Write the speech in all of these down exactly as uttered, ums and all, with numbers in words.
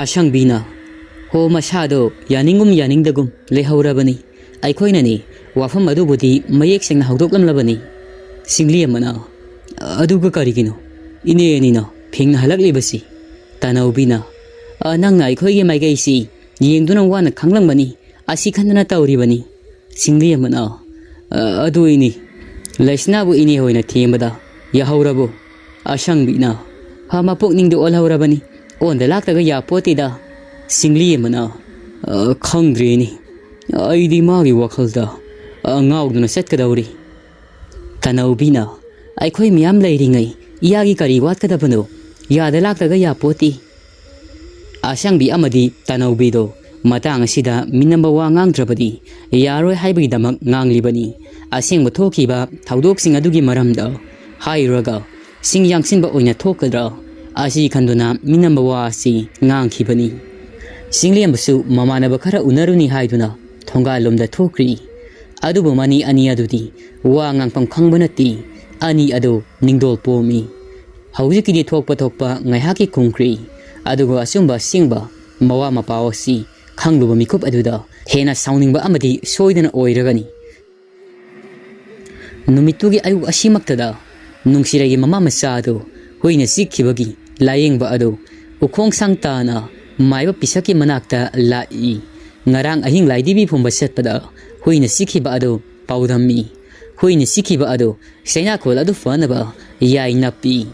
ꯑꯁꯪꯕꯤꯅ, "ꯍꯣ, ꯃꯁꯥꯗꯣ ꯌꯥꯅꯤꯡꯒꯨꯝ ꯌꯥꯅꯤꯡꯗꯒꯨꯝ ꯂꯩꯍꯧꯔꯕꯅꯤ꯫ ꯑꯩꯈꯣꯏꯅꯅꯤ ꯋꯥꯐꯝ ꯑꯗꯨꯕꯨꯗꯤ ꯃꯌꯦꯛ ꯁꯦꯡꯅ ꯍꯧꯗꯣꯛꯂꯝꯂꯕꯅꯤ꯫" ꯁꯤꯡꯂꯤ ꯑꯃꯅ, "ꯑꯗꯨꯒ ꯀꯔꯤꯒꯤꯅꯣ ꯏꯅꯦ ꯑꯅꯤꯅ ꯐꯤꯡꯅ ꯍꯜꯂꯛꯂꯤꯕꯁꯤ?" ꯇꯅꯧꯕꯤꯅ, "ꯑ, ꯅꯪꯅ ꯑꯩꯈꯣꯏꯒꯤ ꯃꯥꯏꯀꯩꯁꯤ ꯌꯦꯡꯗꯨꯅ ꯋꯥꯅ ꯈꯪꯂꯝꯒꯅꯤ꯫ ꯑꯁꯤ ꯈꯟꯗꯅ ꯇꯧꯔꯤꯕꯅꯤ꯫" ꯁꯤꯡꯂꯤ ꯑꯃꯅ, "ꯑ, ꯑꯗꯨ ꯏꯅꯤ, ꯂꯩꯁꯅꯥꯕꯨ ꯏꯅꯦ ꯍꯣꯏꯅ ꯊꯦꯝꯕꯗ ꯌꯥꯍꯧꯔꯕꯣ?" ꯑꯁꯪꯕꯤꯅ, "ꯍꯥ, ꯃꯄꯨꯛꯅꯤꯡꯗ ꯑꯣꯜꯍꯧꯔꯕꯅꯤ꯫ ꯑꯣꯟꯗ ꯂꯥꯛꯇꯒ ꯌꯥꯄꯣꯠꯇꯦꯗ꯫" ꯁꯤꯡꯂꯤ ꯑꯃꯅ, "ꯑ, ꯈꯪꯗ꯭ꯔꯦꯅꯦ꯫ ꯑꯩꯗꯤ ꯃꯥꯒꯤ ꯋꯥꯈꯜꯗ, ꯑ, ꯉꯥꯎꯗꯨꯅ ꯆꯠꯀꯗꯧꯔꯤ꯫" ꯇꯅꯧꯕꯤꯅ, "ꯑꯩꯈꯣꯏ ꯃꯌꯥꯝ ꯂꯩꯔꯤꯉꯩ ꯏꯌꯥꯒꯤ ꯀꯔꯤ ꯋꯥꯠꯀꯗꯕꯅꯣ? ꯌꯥꯗ ꯂꯥꯛꯇꯒ ꯌꯥꯄꯣꯠꯇꯦ꯫" ꯑꯁꯪꯕꯤ ꯑꯃꯗꯤ ꯇꯅꯧꯕꯤꯗꯣ ꯃꯇꯥꯡ ꯑꯁꯤꯗ ꯃꯤꯅꯝꯕ ꯋꯥ ꯉꯥꯡꯗ꯭ꯔꯕꯗꯤ ꯌꯥꯔꯣꯏ ꯍꯥꯏꯕꯒꯤꯗꯃꯛ ꯉꯥꯡꯂꯤꯕꯅꯤ꯫ ꯑꯁꯦꯡꯕ ꯊꯣꯛꯈꯤꯕ ꯊꯧꯗꯣꯛꯁꯤꯡ ꯑꯗꯨꯒꯤ ꯃꯔꯝꯗ ꯍꯥꯏꯔꯨꯔꯒ ꯁꯤꯡ ꯌꯥꯡꯁꯤꯟꯕ ꯑꯣꯏꯅ ꯊꯣꯛꯀꯗ꯭ꯔꯥ? ꯑꯁꯤ ꯈꯟꯗꯨꯅ ꯃꯤꯅꯝꯕ ꯋꯥ ꯑꯁꯤ ꯉꯥꯡꯈꯤꯕꯅꯤ꯫ ꯁꯤꯡꯂꯦꯝꯕꯁꯨ ꯃꯃꯥꯟꯅꯕ ꯈꯔ ꯎꯅꯔꯨꯅꯤ ꯍꯥꯏꯗꯨꯅ ꯊꯣꯡꯒꯥꯜꯂꯣꯝꯗ ꯊꯣꯛꯈ꯭ꯔꯤ꯫ ꯑꯗꯨꯕꯨ ꯃꯅꯤ ꯑꯅꯤ ꯑꯗꯨꯗꯤ ꯋꯥ ꯉꯥꯡꯐꯝ ꯈꯪꯕ ꯅꯠꯇꯦ꯫ ꯑꯅꯤ ꯑꯗꯨ ꯅꯤꯡꯗꯣꯜ ꯄꯣꯝꯃꯤ꯫ ꯍꯧꯖꯤꯛꯀꯤꯗꯤ ꯊꯣꯛꯄ ꯊꯣꯛꯄ ꯉꯥꯏꯍꯥꯛꯀꯤ ꯈꯨꯝꯈ꯭ꯔꯤ꯫ ꯑꯗꯨꯒ ꯑꯆꯨꯝꯕ ꯑꯁꯦꯡꯕ ꯃꯋꯥ ꯃꯄꯥ ꯑꯁꯤ ꯈꯪꯂꯨꯕ ꯃꯤꯀꯨꯞ ꯑꯗꯨꯗ ꯍꯦꯟꯅ ꯁꯥꯎꯅꯤꯡꯕ ꯑꯃꯗꯤ ꯁꯣꯏꯗꯅ ꯑꯣꯏꯔꯒꯅꯤ꯫ ꯅꯨꯃꯤꯠꯇꯨꯒꯤ ꯑꯌꯨꯛ ꯑꯁꯤꯃꯛꯇꯗ ꯅꯨꯡꯁꯤꯔꯩꯒꯤ ꯃꯃꯥ ꯃꯆꯥ ꯑꯗꯨ ꯍꯨꯏꯅ ꯆꯤꯛꯈꯤꯕꯒꯤ ꯂꯥꯌꯦꯡꯕ ꯑꯗꯨ ꯎꯈꯣꯡ ꯁꯪ ꯇꯥꯅ ꯃꯥꯏꯕ ꯄꯤꯁꯛꯀꯤ ꯃꯅꯥꯛꯇ ꯂꯥꯛꯏ꯫ ꯉꯔꯥꯡ ꯑꯍꯤꯡ ꯂꯥꯏꯙꯤꯕꯤ ꯐꯨꯝꯕ ꯆꯠꯄꯗ ꯍꯨꯏꯅ ꯆꯤꯛꯈꯤꯕ ꯑꯗꯨ ꯄꯥꯎꯗꯝꯃꯤ꯫ ꯍꯨꯏꯅ ꯆꯤꯛꯈꯤꯕ ꯑꯗꯨ ꯆꯩꯅꯥꯈꯣꯜ ꯑꯗꯨ ꯐꯅꯕ ꯌꯥꯏ ꯅꯞꯄꯤ꯫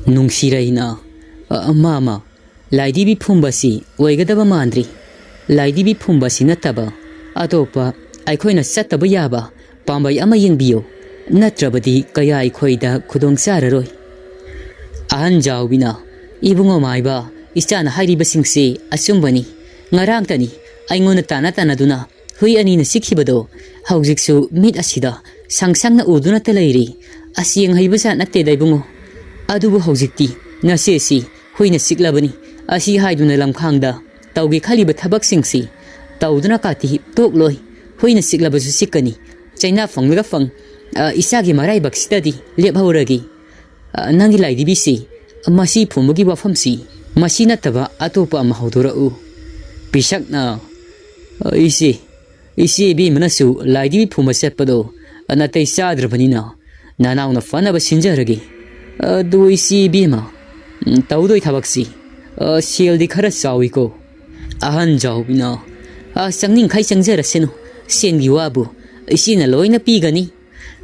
ꯅꯨꯡꯁꯤꯔꯩꯅ, "ꯑ, ꯃꯥꯃ, ꯂꯥꯏꯙꯤꯕꯤ ꯐꯨꯝꯕꯁꯤ ꯑꯣꯏꯒꯗꯕ ꯃꯥꯟꯗ꯭ꯔꯤ꯫ ꯂꯥꯏꯙꯤꯕꯤ ꯐꯨꯝꯕꯁꯤ ꯅꯠꯇꯕ ꯑꯇꯣꯞꯄ ꯑꯩꯈꯣꯏꯅ ꯆꯠꯇꯕ ꯌꯥꯕ ꯄꯥꯝꯕꯩ ꯑꯃ ꯌꯦꯡꯕꯤꯌꯨ, ꯅꯠꯇ꯭ꯔꯕꯗꯤ ꯀꯌꯥ ꯑꯩꯈꯣꯏꯗ ꯈꯨꯗꯣꯡ ꯆꯥꯔꯔꯣꯏ꯫" ꯑꯍꯟ ꯖꯥꯎꯕꯤꯅ, "ꯏꯕꯨꯡꯉꯣ ꯃꯥꯏꯕ, ꯏꯆꯥꯅ ꯍꯥꯏꯔꯤꯕꯁꯤꯡꯁꯤ ꯑꯆꯨꯝꯕꯅꯤ꯫ ꯉꯔꯥꯡꯇꯅꯤ ꯑꯩꯉꯣꯟꯗ ꯇꯥꯟꯅ ꯇꯥꯟꯅꯗꯨꯅ ꯍꯨꯏ ꯑꯅꯤꯅ ꯆꯤꯛꯈꯤꯕꯗꯣ ꯍꯧꯖꯤꯛꯁꯨ ꯃꯤꯠ ꯑꯁꯤꯗ ꯁꯪ ꯁꯪꯅ ꯎꯗꯨꯅꯇ ꯂꯩꯔꯤ꯫ ꯑꯁꯤ ꯌꯦꯡꯍꯩꯕ ꯖꯥꯠ ꯅꯠꯇꯦꯗ ꯏꯕꯨꯡꯉꯣ꯫ ꯑꯗꯨꯕꯨ ꯍꯧꯖꯤꯛꯇꯤ ꯅꯆꯦꯁꯤ ꯍꯨꯏꯅ ꯆꯤꯛꯂꯕꯅꯤ꯫ ꯑꯁꯤ ꯍꯥꯏꯗꯨꯅ ꯂꯝꯈꯥꯡꯗ ꯇꯧꯒꯦ ꯈꯜꯂꯤꯕ ꯊꯕꯛꯁꯤꯡꯁꯤ ꯇꯧꯗꯨꯅ ꯀꯥꯇꯤ ꯇꯣꯛꯂꯣꯏ꯫ ꯍꯨꯏꯅ ꯆꯤꯛꯂꯕꯁꯨ ꯆꯤꯛꯀꯅꯤ꯫ ꯆꯩꯅꯥ ꯐꯪꯂꯒ ꯐꯪ, ꯑ, ꯏꯆꯥꯒꯤ ꯃꯔꯥꯏꯕꯛꯁꯤꯗꯗꯤ ꯂꯦꯞꯍꯧꯔꯒꯦ꯫ ꯑ, ꯅꯪꯒꯤ ꯂꯥꯏꯙꯤꯕꯤꯁꯤ, ꯃꯁꯤ ꯐꯨꯝꯕꯒꯤ ꯋꯥꯐꯝꯁꯤ ꯃꯁꯤ ꯅꯠꯇꯕ ꯑꯇꯣꯞꯄ ꯑꯃ ꯍꯧꯗꯣꯔꯛꯎ꯫ ꯄꯤꯁꯛꯅ, "ꯏꯆꯦ, ꯏꯆꯦ ꯏꯕꯦꯝꯃꯅꯁꯨ ꯂꯥꯏꯗꯤ ꯐꯨꯝꯕ ꯆꯠꯄꯗꯣ ꯅꯥꯇꯩ ꯆꯥꯗ꯭ꯔꯕꯅꯤꯅ ꯅꯅꯥꯎꯅ ꯐꯅꯕ ꯁꯤꯟꯖꯔꯒꯦ꯫ ꯑꯗꯨ ꯏꯆꯦ ꯏꯕꯦꯝꯃ, ꯎꯝ, ꯇꯧꯗꯣꯏ ꯊꯕꯛꯁꯤ, ꯑ, ꯁꯦꯜꯗꯤ ꯈꯔ ꯆꯥꯎꯏꯀꯣ?" ꯑꯍꯟ ꯖꯥꯎꯕꯤꯅ, "ꯑ, ꯆꯪꯅꯤꯡꯈꯩ ꯆꯪꯖꯔꯁꯅꯨ, ꯁꯦꯟꯒꯤ ꯋꯥꯕꯨ ꯏꯆꯦꯅ ꯂꯣꯏꯅ ꯄꯤꯒꯅꯤ"꯫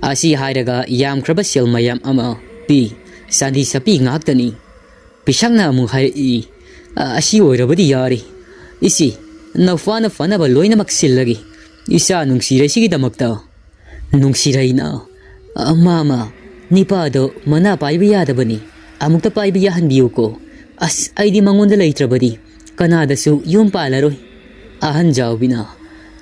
ꯑꯁꯤ ꯍꯥꯏꯔꯒ ꯌꯥꯝꯈ꯭ꯔꯕ ꯁꯦꯜ ꯃꯌꯥꯝ ꯑꯃ ꯄꯤ꯫ ꯆꯥꯟꯗꯤ ꯆꯠꯄꯤ ꯉꯥꯛꯇꯅꯤ꯫ ꯄꯤꯁꯛꯅ ꯑꯃꯨꯛ ꯍꯥꯏꯔꯛꯏ, "ꯑ, ꯑꯁꯤ ꯑꯣꯏꯔꯕꯗꯤ ꯌꯥꯔꯦ꯫ ꯏꯆꯦ, ꯅꯧꯐꯥꯅ ꯐꯅꯕ ꯂꯣꯏꯅꯃꯛ ꯁꯤꯜꯂꯒꯦ꯫ ꯏꯆꯥ ꯅꯨꯡꯁꯤꯔꯩꯁꯤꯒꯤꯗꯃꯛꯇ"꯫ ꯅꯨꯡꯁꯤꯔꯩꯅ, "ꯑ, ꯃꯥꯃ, ꯅꯤꯄꯥꯗꯣ ꯃꯅꯥ ꯄꯥꯏꯕ ꯌꯥꯗꯕꯅꯤ꯫ ꯑꯃꯨꯛꯇ ꯄꯥꯏꯕ ꯌꯥꯍꯟꯕꯤꯌꯨꯀꯣ꯫ ꯑꯁ, ꯑꯩꯗꯤ ꯃꯉꯣꯟꯗ ꯂꯩꯇ꯭ꯔꯕꯗꯤ ꯀꯅꯥꯗꯁꯨ ꯌꯨꯝ ꯄꯥꯜꯂꯔꯣꯏ"꯫ ꯑꯍꯟ ꯖꯥꯎꯕꯤꯅ,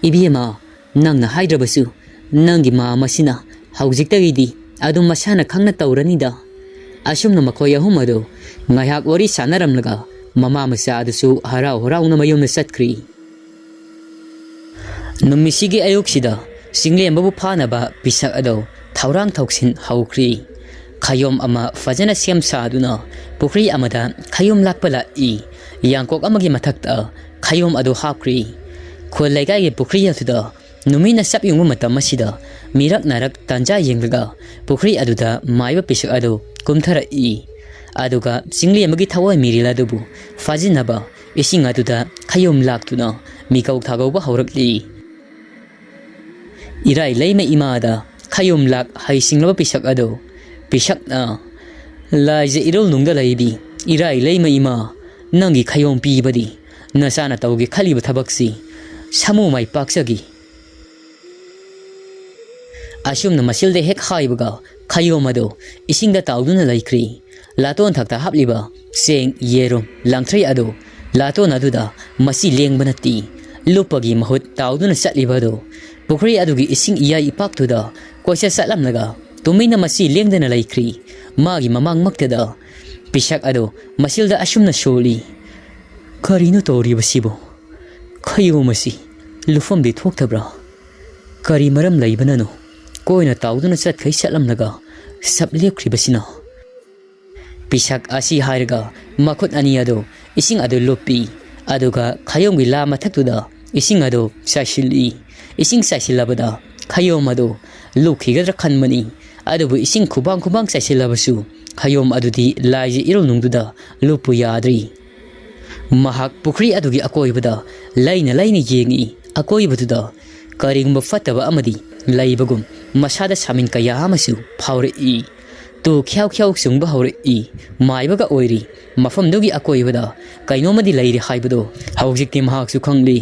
"ꯏꯕꯦꯝꯃ, ꯅꯪꯅ ꯍꯥꯏꯗ꯭ꯔꯕꯁꯨ ꯅꯪꯒꯤ ꯃꯥ ꯃꯁꯤꯅ ꯍꯧꯖꯤꯛꯇꯒꯤꯗꯤ ꯑꯗꯨꯝ ꯃꯁꯥꯅ ꯈꯪꯅ ꯇꯧꯔꯅꯤꯗ"꯫ ꯑꯁꯨꯝꯅ ꯃꯈꯣꯏ ꯑꯍꯨꯝ ꯑꯗꯨ ꯉꯥꯏꯍꯥꯛ ꯋꯥꯔꯤ ꯁꯥꯟꯅꯔꯝꯂꯒ ꯃꯃꯥ ꯃꯆꯥ ꯑꯗꯨꯁꯨ ꯍꯔꯥꯎ ꯍꯔꯥꯎꯅ ꯃꯌꯨꯝꯗ ꯆꯠꯈ꯭ꯔꯤ꯫ ꯅꯨꯃꯤꯠꯁꯤꯒꯤ ꯑꯌꯨꯛꯁꯤꯗ ꯆꯤꯡꯂꯦꯝꯕꯕꯨ ꯐꯥꯅꯕ ꯄꯤꯁꯛ ꯑꯗꯨ ꯊꯧꯔꯥꯡ ꯊꯧꯁꯤꯟ ꯍꯧꯈ꯭ꯔꯤ꯫ ꯈꯌꯣꯝ ꯑꯃ ꯐꯖꯅ ꯁꯦꯝ ꯁꯥꯗꯨꯅ ꯄꯨꯈ꯭ꯔꯤ ꯑꯃꯗ ꯈꯌꯣꯝ ꯂꯥꯛꯄ ꯂꯥꯛꯏ꯫ ꯌꯥꯡꯀꯣꯛ ꯑꯃꯒꯤ ꯃꯊꯛꯇ ꯈꯌꯣꯝ ꯑꯗꯨ ꯍꯥꯞꯈ꯭ꯔꯤ꯫ ꯈꯨꯜ ꯂꯩꯀꯥꯏꯒꯤ ꯄꯨꯈ꯭ꯔꯤ ꯑꯗꯨꯗ ꯅꯨꯃꯤꯠꯅ ꯆꯞ ꯌꯨꯡꯕ ꯃꯇꯝ ꯑꯁꯤꯗ ꯃꯤꯔꯛ ꯅꯥꯔꯛ ꯇꯥꯟꯖꯥ ꯌꯦꯡꯂꯒ ꯄꯨꯈ꯭ꯔꯤ ꯑꯗꯨꯗ ꯃꯥꯏꯕ ꯄꯤꯁꯛ ꯑꯗꯨ ꯀꯨꯝꯊꯔꯛꯏ꯫ ꯑꯗꯨꯒ ꯆꯤꯡꯂꯦꯝꯕꯒꯤ ꯊꯋꯥꯏ ꯃꯤꯔꯦꯜ ꯑꯗꯨꯕꯨ ꯐꯥꯖꯤꯟꯅꯕ ꯏꯁꯤꯡ ꯑꯗꯨꯗ ꯈꯌꯣꯝ ꯂꯥꯛꯇꯨꯅ ꯃꯤꯀꯧ ꯊꯥꯒꯧꯕ ꯍꯧꯔꯛꯂꯤ꯫ ꯏꯔꯥꯏ ꯂꯩꯃ ꯏꯃꯥꯗ ꯈꯌꯣꯝ ꯂꯥꯛ ꯍꯩꯁꯤꯡꯂꯕ ꯄꯤꯁꯛ ꯑꯗꯨ ꯄꯤꯁꯛꯅ, "ꯂꯥꯏꯖ ꯏꯔꯣꯜ ꯅꯨꯡꯗ ꯂꯩꯕꯤ ꯏꯔꯥꯏ ꯂꯩꯃ ꯏꯃꯥ, ꯅꯪꯒꯤ ꯈꯌꯣꯝ ꯄꯤꯕꯗꯤ ꯅꯆꯥꯅ ꯇꯧꯒꯦ ꯈꯜꯂꯤꯕ ꯊꯕꯛꯁꯤ ꯁꯥꯃꯨ ꯃꯥꯏ ꯄꯥꯛꯆꯈꯤ"꯫ ꯑꯁꯨꯝꯅ ꯃꯁꯤꯜꯗ ꯍꯦꯛ ꯍꯥꯏꯕꯒ ꯈꯌꯣꯝ ꯑꯗꯨ ꯏꯁꯤꯡꯗ ꯇꯥꯎꯗꯨꯅ ꯂꯩꯈ꯭ꯔꯤ꯫ ꯂꯥꯇꯣꯟ ꯊꯛꯇ ꯍꯥꯞꯂꯤꯕ ꯆꯦꯡ, ꯌꯦꯔꯨꯝ, ꯂꯥꯡꯊ꯭ꯔꯩ ꯑꯗꯨ ꯂꯥꯇꯣꯟ ꯑꯗꯨꯗ ꯃꯆꯤ ꯂꯦꯡꯕ ꯅꯠꯇꯦ꯫ ꯂꯨꯞꯄꯒꯤ ꯃꯍꯨꯠ ꯇꯥꯎꯗꯨꯅ ꯆꯠꯂꯤꯕ ꯑꯗꯨ ꯄꯨꯈ꯭ꯔꯤ ꯑꯗꯨꯒꯤ ꯏꯁꯤꯡ ꯏꯌꯥꯏ ꯏꯄꯥꯛꯇꯨꯗ ꯀꯣꯏꯆꯠ ꯆꯠꯂꯝꯂꯒ ꯇꯨꯃꯤꯟꯅ ꯃꯆꯤ ꯂꯦꯡꯗꯅ ꯂꯩꯈ꯭ꯔꯤ꯫ ꯃꯥꯒꯤ ꯃꯃꯥꯡꯃꯛꯇꯗ ꯄꯤꯁꯛ ꯑꯗꯨ ꯃꯁꯤꯜꯗ ꯑꯁꯨꯝꯅ ꯁꯣꯜꯂꯤ, "ꯀꯔꯤꯅꯣ ꯇꯧꯔꯤꯕꯁꯤꯕꯨ? ꯈꯌꯣꯝ ꯑꯁꯤ ꯂꯨꯐꯝꯗꯤ ꯊꯣꯛꯇꯕ꯭ꯔꯥ? ꯀꯔꯤ ꯃꯔꯝ ꯂꯩꯕꯅꯅꯣ ꯀꯣꯏꯅ ꯇꯥꯎꯗꯨꯅ ꯆꯠꯈꯩ ꯆꯠꯂꯝꯂꯒ ꯁꯞ ꯂꯦꯞꯈ꯭ꯔꯤꯕꯁꯤꯅ?" ꯄꯤꯁꯛ ꯑꯁꯤ ꯍꯥꯏꯔꯒ ꯃꯈꯨꯠ ꯑꯅꯤ ꯑꯗꯨ ꯏꯁꯤꯡ ꯑꯗꯨ ꯂꯨꯞꯄꯤ꯫ ꯑꯗꯨꯒ ꯈꯌꯣꯝꯒꯤ ꯂꯥ ꯃꯊꯛꯇꯨꯗ ꯏꯁꯤꯡ ꯑꯗꯨ ꯆꯥꯏꯁꯤꯜꯂꯤ꯫ ꯏꯁꯤꯡ ꯆꯥꯏꯁꯤꯜꯂꯕꯗ ꯈꯌꯣꯝ ꯑꯗꯨ ꯂꯨꯞꯈꯤꯒꯗ꯭ꯔꯥ ꯈꯟꯕꯅꯤ꯫ ꯑꯗꯨꯕꯨ ꯏꯁꯤꯡ ꯈꯨꯕꯥꯡ ꯈꯨꯕꯥꯡ ꯆꯥꯏꯁꯤꯜꯂꯕꯁꯨ ꯈꯌꯣꯝ ꯑꯗꯨꯗꯤ ꯂꯥꯏꯒꯤ ꯏꯔꯨꯅꯨꯡꯗꯨꯗ ꯂꯨꯞꯄꯨ ꯌꯥꯗ꯭ꯔꯤ꯫ ꯃꯍꯥꯛ ꯄꯨꯈ꯭ꯔꯤ ꯑꯗꯨꯒꯤ ꯑꯀꯣꯏꯕꯗ ꯂꯩꯅ ꯂꯩꯅ ꯌꯦꯡꯏ꯫ ꯑꯀꯣꯏꯕꯗꯨꯗ ꯀꯔꯤꯒꯨꯝꯕ ꯐꯠꯇꯕ ꯑꯃꯗꯤ ꯂꯩꯕꯒꯨꯝ ꯃꯁꯥꯗ ꯁꯥꯃꯤꯟ ꯀꯌꯥ ꯑꯃꯁꯨ ꯐꯥꯎꯔꯛꯏ꯫ ꯇꯨ ꯈ꯭ꯌꯥꯎ ꯈ꯭ꯌꯥꯎ ꯆꯨꯡꯕ ꯍꯧꯔꯛꯏ꯫ ꯃꯥꯏꯕꯒ ꯑꯣꯏꯔꯤ꯫ ꯃꯐꯝꯗꯨꯒꯤ ꯑꯀꯣꯏꯕꯗ ꯀꯩꯅꯣꯝꯃꯗꯤ ꯂꯩꯔꯤ ꯍꯥꯏꯕꯗꯨ ꯍꯧꯖꯤꯛꯇꯤ ꯃꯍꯥꯛꯁꯨ ꯈꯪꯂꯤ꯫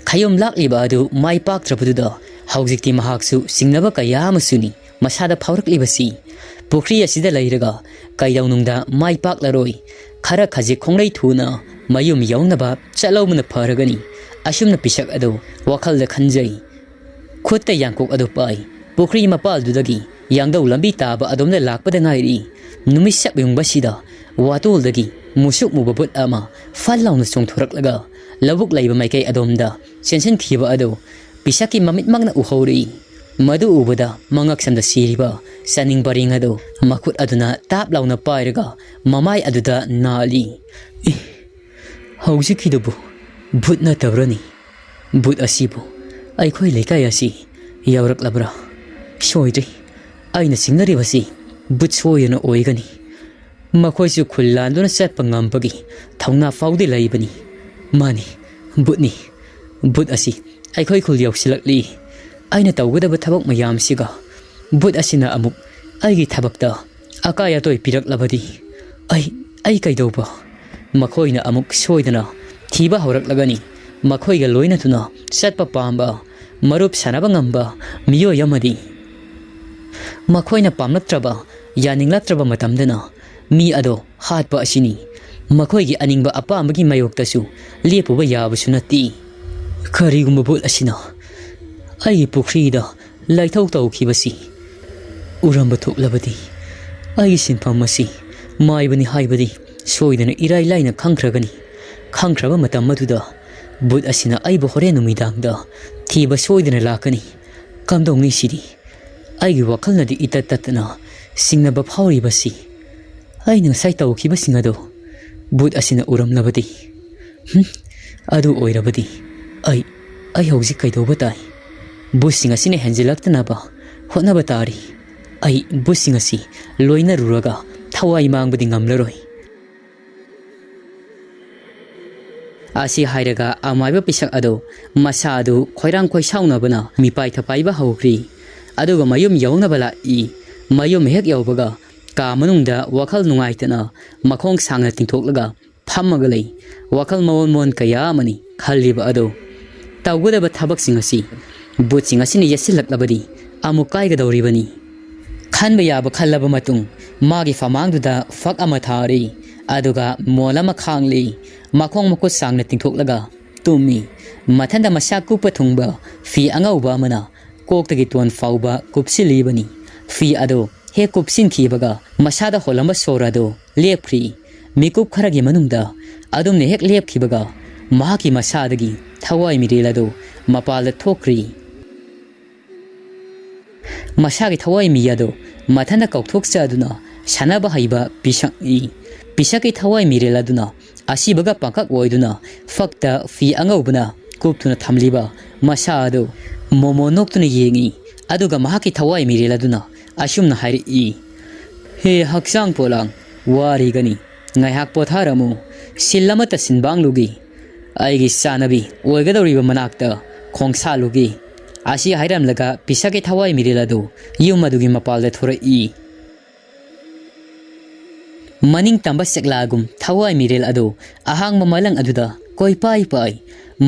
ꯈꯌꯣꯝ ꯂꯥꯛꯂꯤꯕ ꯑꯗꯨ ꯃꯥꯏ ꯄꯥꯛꯇ꯭ꯔꯕꯗꯨꯗ ꯍꯧꯖꯤꯛꯇꯤ ꯃꯍꯥꯛꯁꯨ ꯆꯤꯡꯅꯕ ꯀꯌꯥ ꯑꯃꯁꯨꯅꯤ ꯃꯁꯥꯗ ꯐꯥꯎꯔꯛꯂꯤꯕꯁꯤ꯫ ꯄꯨꯈ꯭ꯔꯤ ꯑꯁꯤꯗ ꯂꯩꯔꯒ ꯀꯩꯗꯧꯅꯨꯡꯗ ꯃꯥꯏ ꯄꯥꯛꯂꯔꯣꯏ꯫ ꯈꯔ ꯈꯖꯤꯛ ꯈꯣꯡꯂꯩ ꯊꯨꯅ ꯃꯌꯨꯝ ꯌꯧꯅꯕ ꯆꯠꯍꯧꯕꯅ ꯐꯔꯒꯅꯤ꯫ ꯑꯁꯨꯝꯅ ꯄꯤꯁꯛ ꯑꯗꯨ ꯋꯥꯈꯜꯗ ꯈꯟꯖꯩ꯫ ꯈꯨꯠꯇ ꯌꯥꯡꯀꯣꯛ ꯑꯗꯨ ꯄꯥꯏ꯫ ꯄꯨꯈ꯭ꯔꯤ ꯃꯄꯥꯜꯗꯨꯗꯒꯤ ꯌꯥꯡꯗꯧ ꯂꯝꯕꯤ ꯇꯥꯕ ꯑꯗꯣꯝꯗ ꯂꯥꯛꯄꯗ ꯉꯥꯏꯔꯤ꯫ ꯅꯨꯃꯤꯠ ꯁꯛ ꯌꯨꯡꯕꯁꯤꯗ ꯋꯥꯇꯣꯜꯗꯒꯤ ꯃꯨꯁꯨꯛ ꯃꯨꯕ ꯕꯨꯠ ꯑꯃ ꯐꯜ ꯂꯥꯎꯅ ꯆꯣꯡꯊꯣꯔꯛꯂꯒ ꯂꯧꯕꯨꯛ ꯂꯩꯕ ꯃꯥꯏꯀꯩ ꯑꯗꯣꯝꯗ ꯆꯦꯟꯁꯤꯟꯈꯤꯕ ꯑꯗꯨ ꯄꯤꯁꯛꯀꯤ ꯃꯃꯤꯠꯃꯛꯅ ꯎꯍꯧꯔꯤ꯫ ꯃꯗꯨ ꯎꯕꯗ ꯃꯉꯛꯁꯝꯗ ꯁꯤꯔꯤꯕ ꯆꯥꯅꯤꯡ ꯄꯔꯦꯡ ꯑꯗꯨ ꯃꯈꯨꯠ ꯑꯗꯨꯅ ꯇꯥꯞ ꯂꯥꯎꯅ ꯄꯥꯏꯔꯒ ꯃꯃꯥꯏ ꯑꯗꯨꯗ ꯅꯥꯜꯂꯤ꯫ "ꯑꯦ, ꯍꯧꯖꯤꯛꯀꯤꯗꯨꯕꯨ ꯚꯨꯠ ꯅꯠꯇꯕ꯭ꯔꯅꯤ? ꯚꯨꯠ ꯑꯁꯤꯕꯨ ꯑꯩꯈꯣꯏ ꯂꯩꯀꯥꯏ ꯑꯁꯤ ꯌꯧꯔꯛꯂꯕ꯭ꯔꯥ? ꯁꯣꯏꯗ꯭ꯔꯦ, ꯑꯩꯅ ꯆꯤꯡꯅꯔꯤꯕꯁꯤ ꯚꯨꯠ ꯁꯣꯏꯗꯅ ꯑꯣꯏꯒꯅꯤ꯫ ꯃꯈꯣꯏꯁꯨ ꯈꯨꯜ ꯂꯥꯟꯗꯨꯅ ꯆꯠꯄ ꯉꯝꯕꯒꯤ ꯊꯧꯅꯥ ꯐꯥꯎꯗꯤ ꯂꯩꯕꯅꯤ꯫ ꯃꯥꯅꯤ, ꯚꯨꯠꯅꯤ꯫ ꯚꯨꯠ ꯑꯁꯤ ꯑꯩꯈꯣꯏ ꯈꯨꯜ ꯌꯧꯁꯤꯜꯂꯛꯂꯤ꯫ ꯑꯩꯅ ꯇꯧꯒꯗꯕ ꯊꯕꯛ ꯃꯌꯥꯝꯁꯤꯒ ꯚꯨꯠ ꯑꯁꯤꯅ ꯑꯃꯨꯛ ꯑꯩꯒꯤ ꯊꯕꯛꯇ ꯑꯀꯥꯏ ꯑꯇꯣꯏ ꯄꯤꯔꯛꯂꯕꯗꯤ ꯑꯩ, ꯑꯩ ꯀꯩꯗꯧꯕ?" ꯃꯈꯣꯏꯅ ꯑꯃꯨꯛ ꯁꯣꯏꯗꯅ ꯊꯤꯕ ꯍꯧꯔꯛꯂꯒꯅꯤ꯫ ꯃꯈꯣꯏꯒ ꯂꯣꯏꯅꯗꯨꯅ ꯆꯠꯄ ꯄꯥꯝꯕ, ꯃꯔꯨꯞ ꯁꯥꯟꯅꯕ ꯉꯝꯕ ꯃꯤꯑꯣꯏ ꯑꯃꯗꯤ꯫ ꯃꯈꯣꯏꯅ ꯄꯥꯝꯂꯛꯇ꯭ꯔꯕ, ꯌꯥꯅꯤꯡꯂꯛꯇ꯭ꯔꯕ ꯃꯇꯝꯗꯅ ꯃꯤ ꯑꯗꯣ ꯍꯥꯠꯄ ꯑꯁꯤꯅꯤ꯫ ꯃꯈꯣꯏꯒꯤ ꯑꯅꯤꯡꯕ ꯑꯄꯥꯝꯕꯒꯤ ꯃꯥꯌꯣꯛꯇꯁꯨ ꯂꯦꯞꯄꯨꯕ ꯌꯥꯕꯁꯨ ꯅꯠꯇꯦ꯫ ꯀꯔꯤꯒꯨꯝꯕ ꯚꯨꯠ ꯑꯁꯤꯅ ꯑꯩꯒꯤ ꯄꯨꯈ꯭ꯔꯤꯗ ꯂꯥꯏꯊꯧ ꯇꯧꯈꯤꯕꯁꯤ ꯎꯔꯝꯕ ꯊꯣꯛꯂꯕꯗꯤ, ꯑꯩꯒꯤ ꯁꯤꯟꯐꯝ ꯑꯁꯤ ꯃꯥꯏꯕꯅꯤ ꯍꯥꯏꯕꯗꯤ ꯁꯣꯏꯗꯅ ꯏꯔꯥꯏ ꯂꯥꯏꯅ ꯈꯪꯈ꯭ꯔꯒꯅꯤ꯫ ꯈꯪꯈ꯭ꯔꯕ ꯃꯇꯝ ꯑꯗꯨꯗ ꯚꯨꯠ ꯑꯁꯤꯅ ꯑꯩꯕꯨ ꯍꯣꯔꯦꯟ ꯅꯨꯃꯤꯗꯥꯡꯗ ꯊꯤꯕ ꯁꯣꯏꯗꯅ ꯂꯥꯛꯀꯅꯤ꯫ ꯀꯝꯗꯧꯅꯤ ꯁꯤꯗꯤ? ꯑꯩꯒꯤ ꯋꯥꯈꯜꯅꯗꯤ ꯏꯇꯠ ꯇꯠꯇꯅ ꯆꯤꯡꯅꯕ ꯐꯥꯎꯔꯤꯕꯁꯤ꯫ ꯑꯩꯅ ꯉꯁꯥꯏ ꯇꯧꯈꯤꯕꯁꯤꯡ ꯑꯗꯨ ꯚꯨꯠ ꯑꯁꯤꯅ ꯎꯔꯝꯂꯕꯗꯤ? ꯍꯨꯝ, ꯑꯗꯨ ꯑꯣꯏꯔꯕꯗꯤ ꯑꯩ, ꯑꯩ ꯍꯧꯖꯤꯛ ꯀꯩꯗꯧꯕ ꯇꯥꯏ? ꯚꯨꯠꯁꯤꯡ ꯑꯁꯤꯅ ꯍꯦꯟꯖꯤꯜꯂꯛꯇꯅꯕ ꯍꯣꯠꯅꯕ ꯇꯥꯔꯤ꯫ ꯑꯩ ꯚꯨꯠꯁꯤꯡ ꯑꯁꯤ ꯂꯣꯏꯅꯔꯨꯔꯒ ꯊꯋꯥꯏ ꯃꯥꯡꯕꯗꯤ ꯉꯝꯂꯔꯣꯏ꯫ ꯑꯁꯤ ꯍꯥꯏꯔꯒ ꯑꯃꯥꯏꯕ ꯄꯤꯁꯛ ꯑꯗꯨ ꯃꯁꯥ ꯑꯗꯨ ꯈꯣꯏꯔꯥꯡ ꯈꯣꯏꯁꯥꯎꯅꯕꯅ ꯃꯤꯄꯥꯏ ꯊꯄꯥꯏꯕ ꯍꯧꯈ꯭ꯔꯤ꯫ ꯑꯗꯨꯒ ꯃꯌꯨꯝ ꯌꯧꯅꯕ ꯂꯥꯛꯏ꯫ ꯃꯌꯨꯝ ꯍꯦꯛ ꯌꯧꯕꯒ ꯀꯥ ꯃꯅꯨꯡꯗ ꯋꯥꯈꯜ ꯅꯨꯡꯉꯥꯏꯇꯅ ꯃꯈꯣꯡ ꯁꯥꯡꯅ ꯇꯤꯡꯊꯣꯛꯂꯒ ꯐꯝꯃꯒ ꯂꯩ꯫ ꯋꯥꯈꯜ ꯃꯑꯣꯟ ꯃꯑꯣꯟ ꯀꯌꯥ ꯑꯃꯅꯤ ꯈꯜꯂꯤꯕ ꯑꯗꯨ꯫ ꯇꯧꯒꯗꯕ ꯊꯕꯛꯁꯤꯡ ꯑꯁꯤ ꯚꯨꯠꯁꯤꯡ ꯑꯁꯤꯅ ꯌꯦꯠꯁꯤꯜꯂꯛꯂꯕꯗꯤ ꯑꯃꯨꯛ ꯀꯥꯏꯒꯗꯧꯔꯤꯕꯅꯤ꯫ ꯈꯟꯕ ꯌꯥꯕ ꯈꯜꯂꯕ ꯃꯇꯨꯡ ꯃꯥꯒꯤ ꯐꯃꯥꯡꯗꯨꯗ ꯐꯛ ꯑꯃ ꯊꯥꯔꯤ꯫ ꯑꯗꯨꯒ ꯃꯣꯟ ꯑꯃ ꯈꯥꯡꯂꯤ꯫ ꯃꯈꯣꯡ ꯃꯈꯨꯠ ꯁꯥꯡꯅ ꯇꯤꯡꯊꯣꯛꯂꯒ ꯇꯨꯝꯃꯤ꯫ ꯃꯊꯟꯗ ꯃꯁꯥ ꯀꯨꯞꯄ ꯊꯨꯡꯕ ꯐꯤ ꯑꯉꯧꯕ ꯑꯃꯅ ꯀꯣꯛꯇꯒꯤ ꯇꯣꯟ ꯐꯥꯎꯕ ꯀꯨꯞꯁꯤꯜꯂꯤꯕꯅꯤ꯫ ꯐꯤ ꯑꯗꯨ ꯍꯦꯛ ꯀꯨꯞꯁꯤꯟꯈꯤꯕꯒ ꯃꯁꯥꯗ ꯍꯣꯜꯂꯝꯕ ꯁꯣꯔ ꯑꯗꯨ ꯂꯦꯞꯈ꯭ꯔꯤ꯫ ꯃꯤꯀꯨꯞ ꯈꯔꯒꯤ ꯃꯅꯨꯡꯗ ꯑꯗꯨꯝꯅ ꯍꯦꯛ ꯂꯦꯞꯈꯤꯕꯒ ꯃꯍꯥꯛꯀꯤ ꯃꯁꯥꯗꯒꯤ ꯊꯋꯥꯏ ꯃꯤꯔꯦꯜ ꯑꯗꯨ ꯃꯄꯥꯜꯗ ꯊꯣꯛꯈ꯭ꯔꯤ꯫ ꯃꯁꯥꯒꯤ ꯊꯋꯥꯏ ꯃꯤ ꯑꯗꯨ ꯃꯊꯟꯇ ꯀꯧꯊꯣꯛꯆꯗꯨꯅ ꯁꯥꯟꯅꯕ ꯍꯩꯕ ꯄꯤꯁꯛꯅꯤ꯫ ꯄꯤꯁꯛꯀꯤ ꯊꯋꯥꯏ ꯃꯤꯔꯦꯜ ꯑꯗꯨꯅ ꯑꯁꯤꯕꯒ ꯄꯥꯡꯀꯛ ꯑꯣꯏꯗꯨꯅ ꯐꯛꯇ ꯐꯤ ꯑꯉꯧꯕꯅ ꯀꯨꯞꯇꯨꯅ ꯊꯝꯂꯤꯕ ꯃꯁꯥ ꯑꯗꯨ ꯃꯣꯃꯣ ꯅꯣꯛꯇꯨꯅ ꯌꯦꯡꯏ꯫ ꯑꯗꯨꯒ ꯃꯍꯥꯛꯀꯤ ꯊꯋꯥꯏ ꯃꯤꯔꯦꯜ ꯑꯗꯨꯅ ꯑꯁꯨꯝꯅ ꯍꯥꯏꯔꯛꯏ, "ꯍꯦ ꯍꯛꯆꯥꯡ ꯄꯣꯂꯥꯡ, ꯋꯥꯔꯤꯒꯅꯤ꯫ ꯉꯥꯏꯍꯥꯛ ꯄꯣꯊꯥꯔꯝꯃꯨ꯫ ꯁꯤꯜ ꯑꯃꯠꯇ ꯁꯤꯟꯕꯥꯡꯂꯨꯒꯦ꯫ ꯑꯩꯒꯤ ꯆꯥꯅꯕꯤ ꯑꯣꯏꯒꯗꯧꯔꯤꯕ ꯃꯅꯥꯛꯇ ꯈꯣꯡꯁꯥꯜꯂꯨꯒꯦ"꯫ ꯑꯁꯤ ꯍꯥꯏꯔꯝꯂꯒ ꯄꯤꯁꯛꯀꯤ ꯊꯋꯥꯏ ꯃꯤꯔꯦꯜ ꯑꯗꯨ ꯌꯨꯝ ꯑꯗꯨꯒꯤ ꯃꯄꯥꯜꯗ ꯊꯣꯔꯛꯏ꯫ ꯃꯅꯤꯡ ꯇꯝꯕ ꯁꯦꯛꯂꯥꯒꯨꯝ ꯊꯋꯥꯏ ꯃꯤꯔꯦꯜ ꯑꯗꯨ ꯑꯍꯥꯡꯕ ꯃꯥꯂꯪ ꯑꯗꯨꯗ ꯀꯣꯏꯄꯥꯏ ꯄꯥꯏ꯫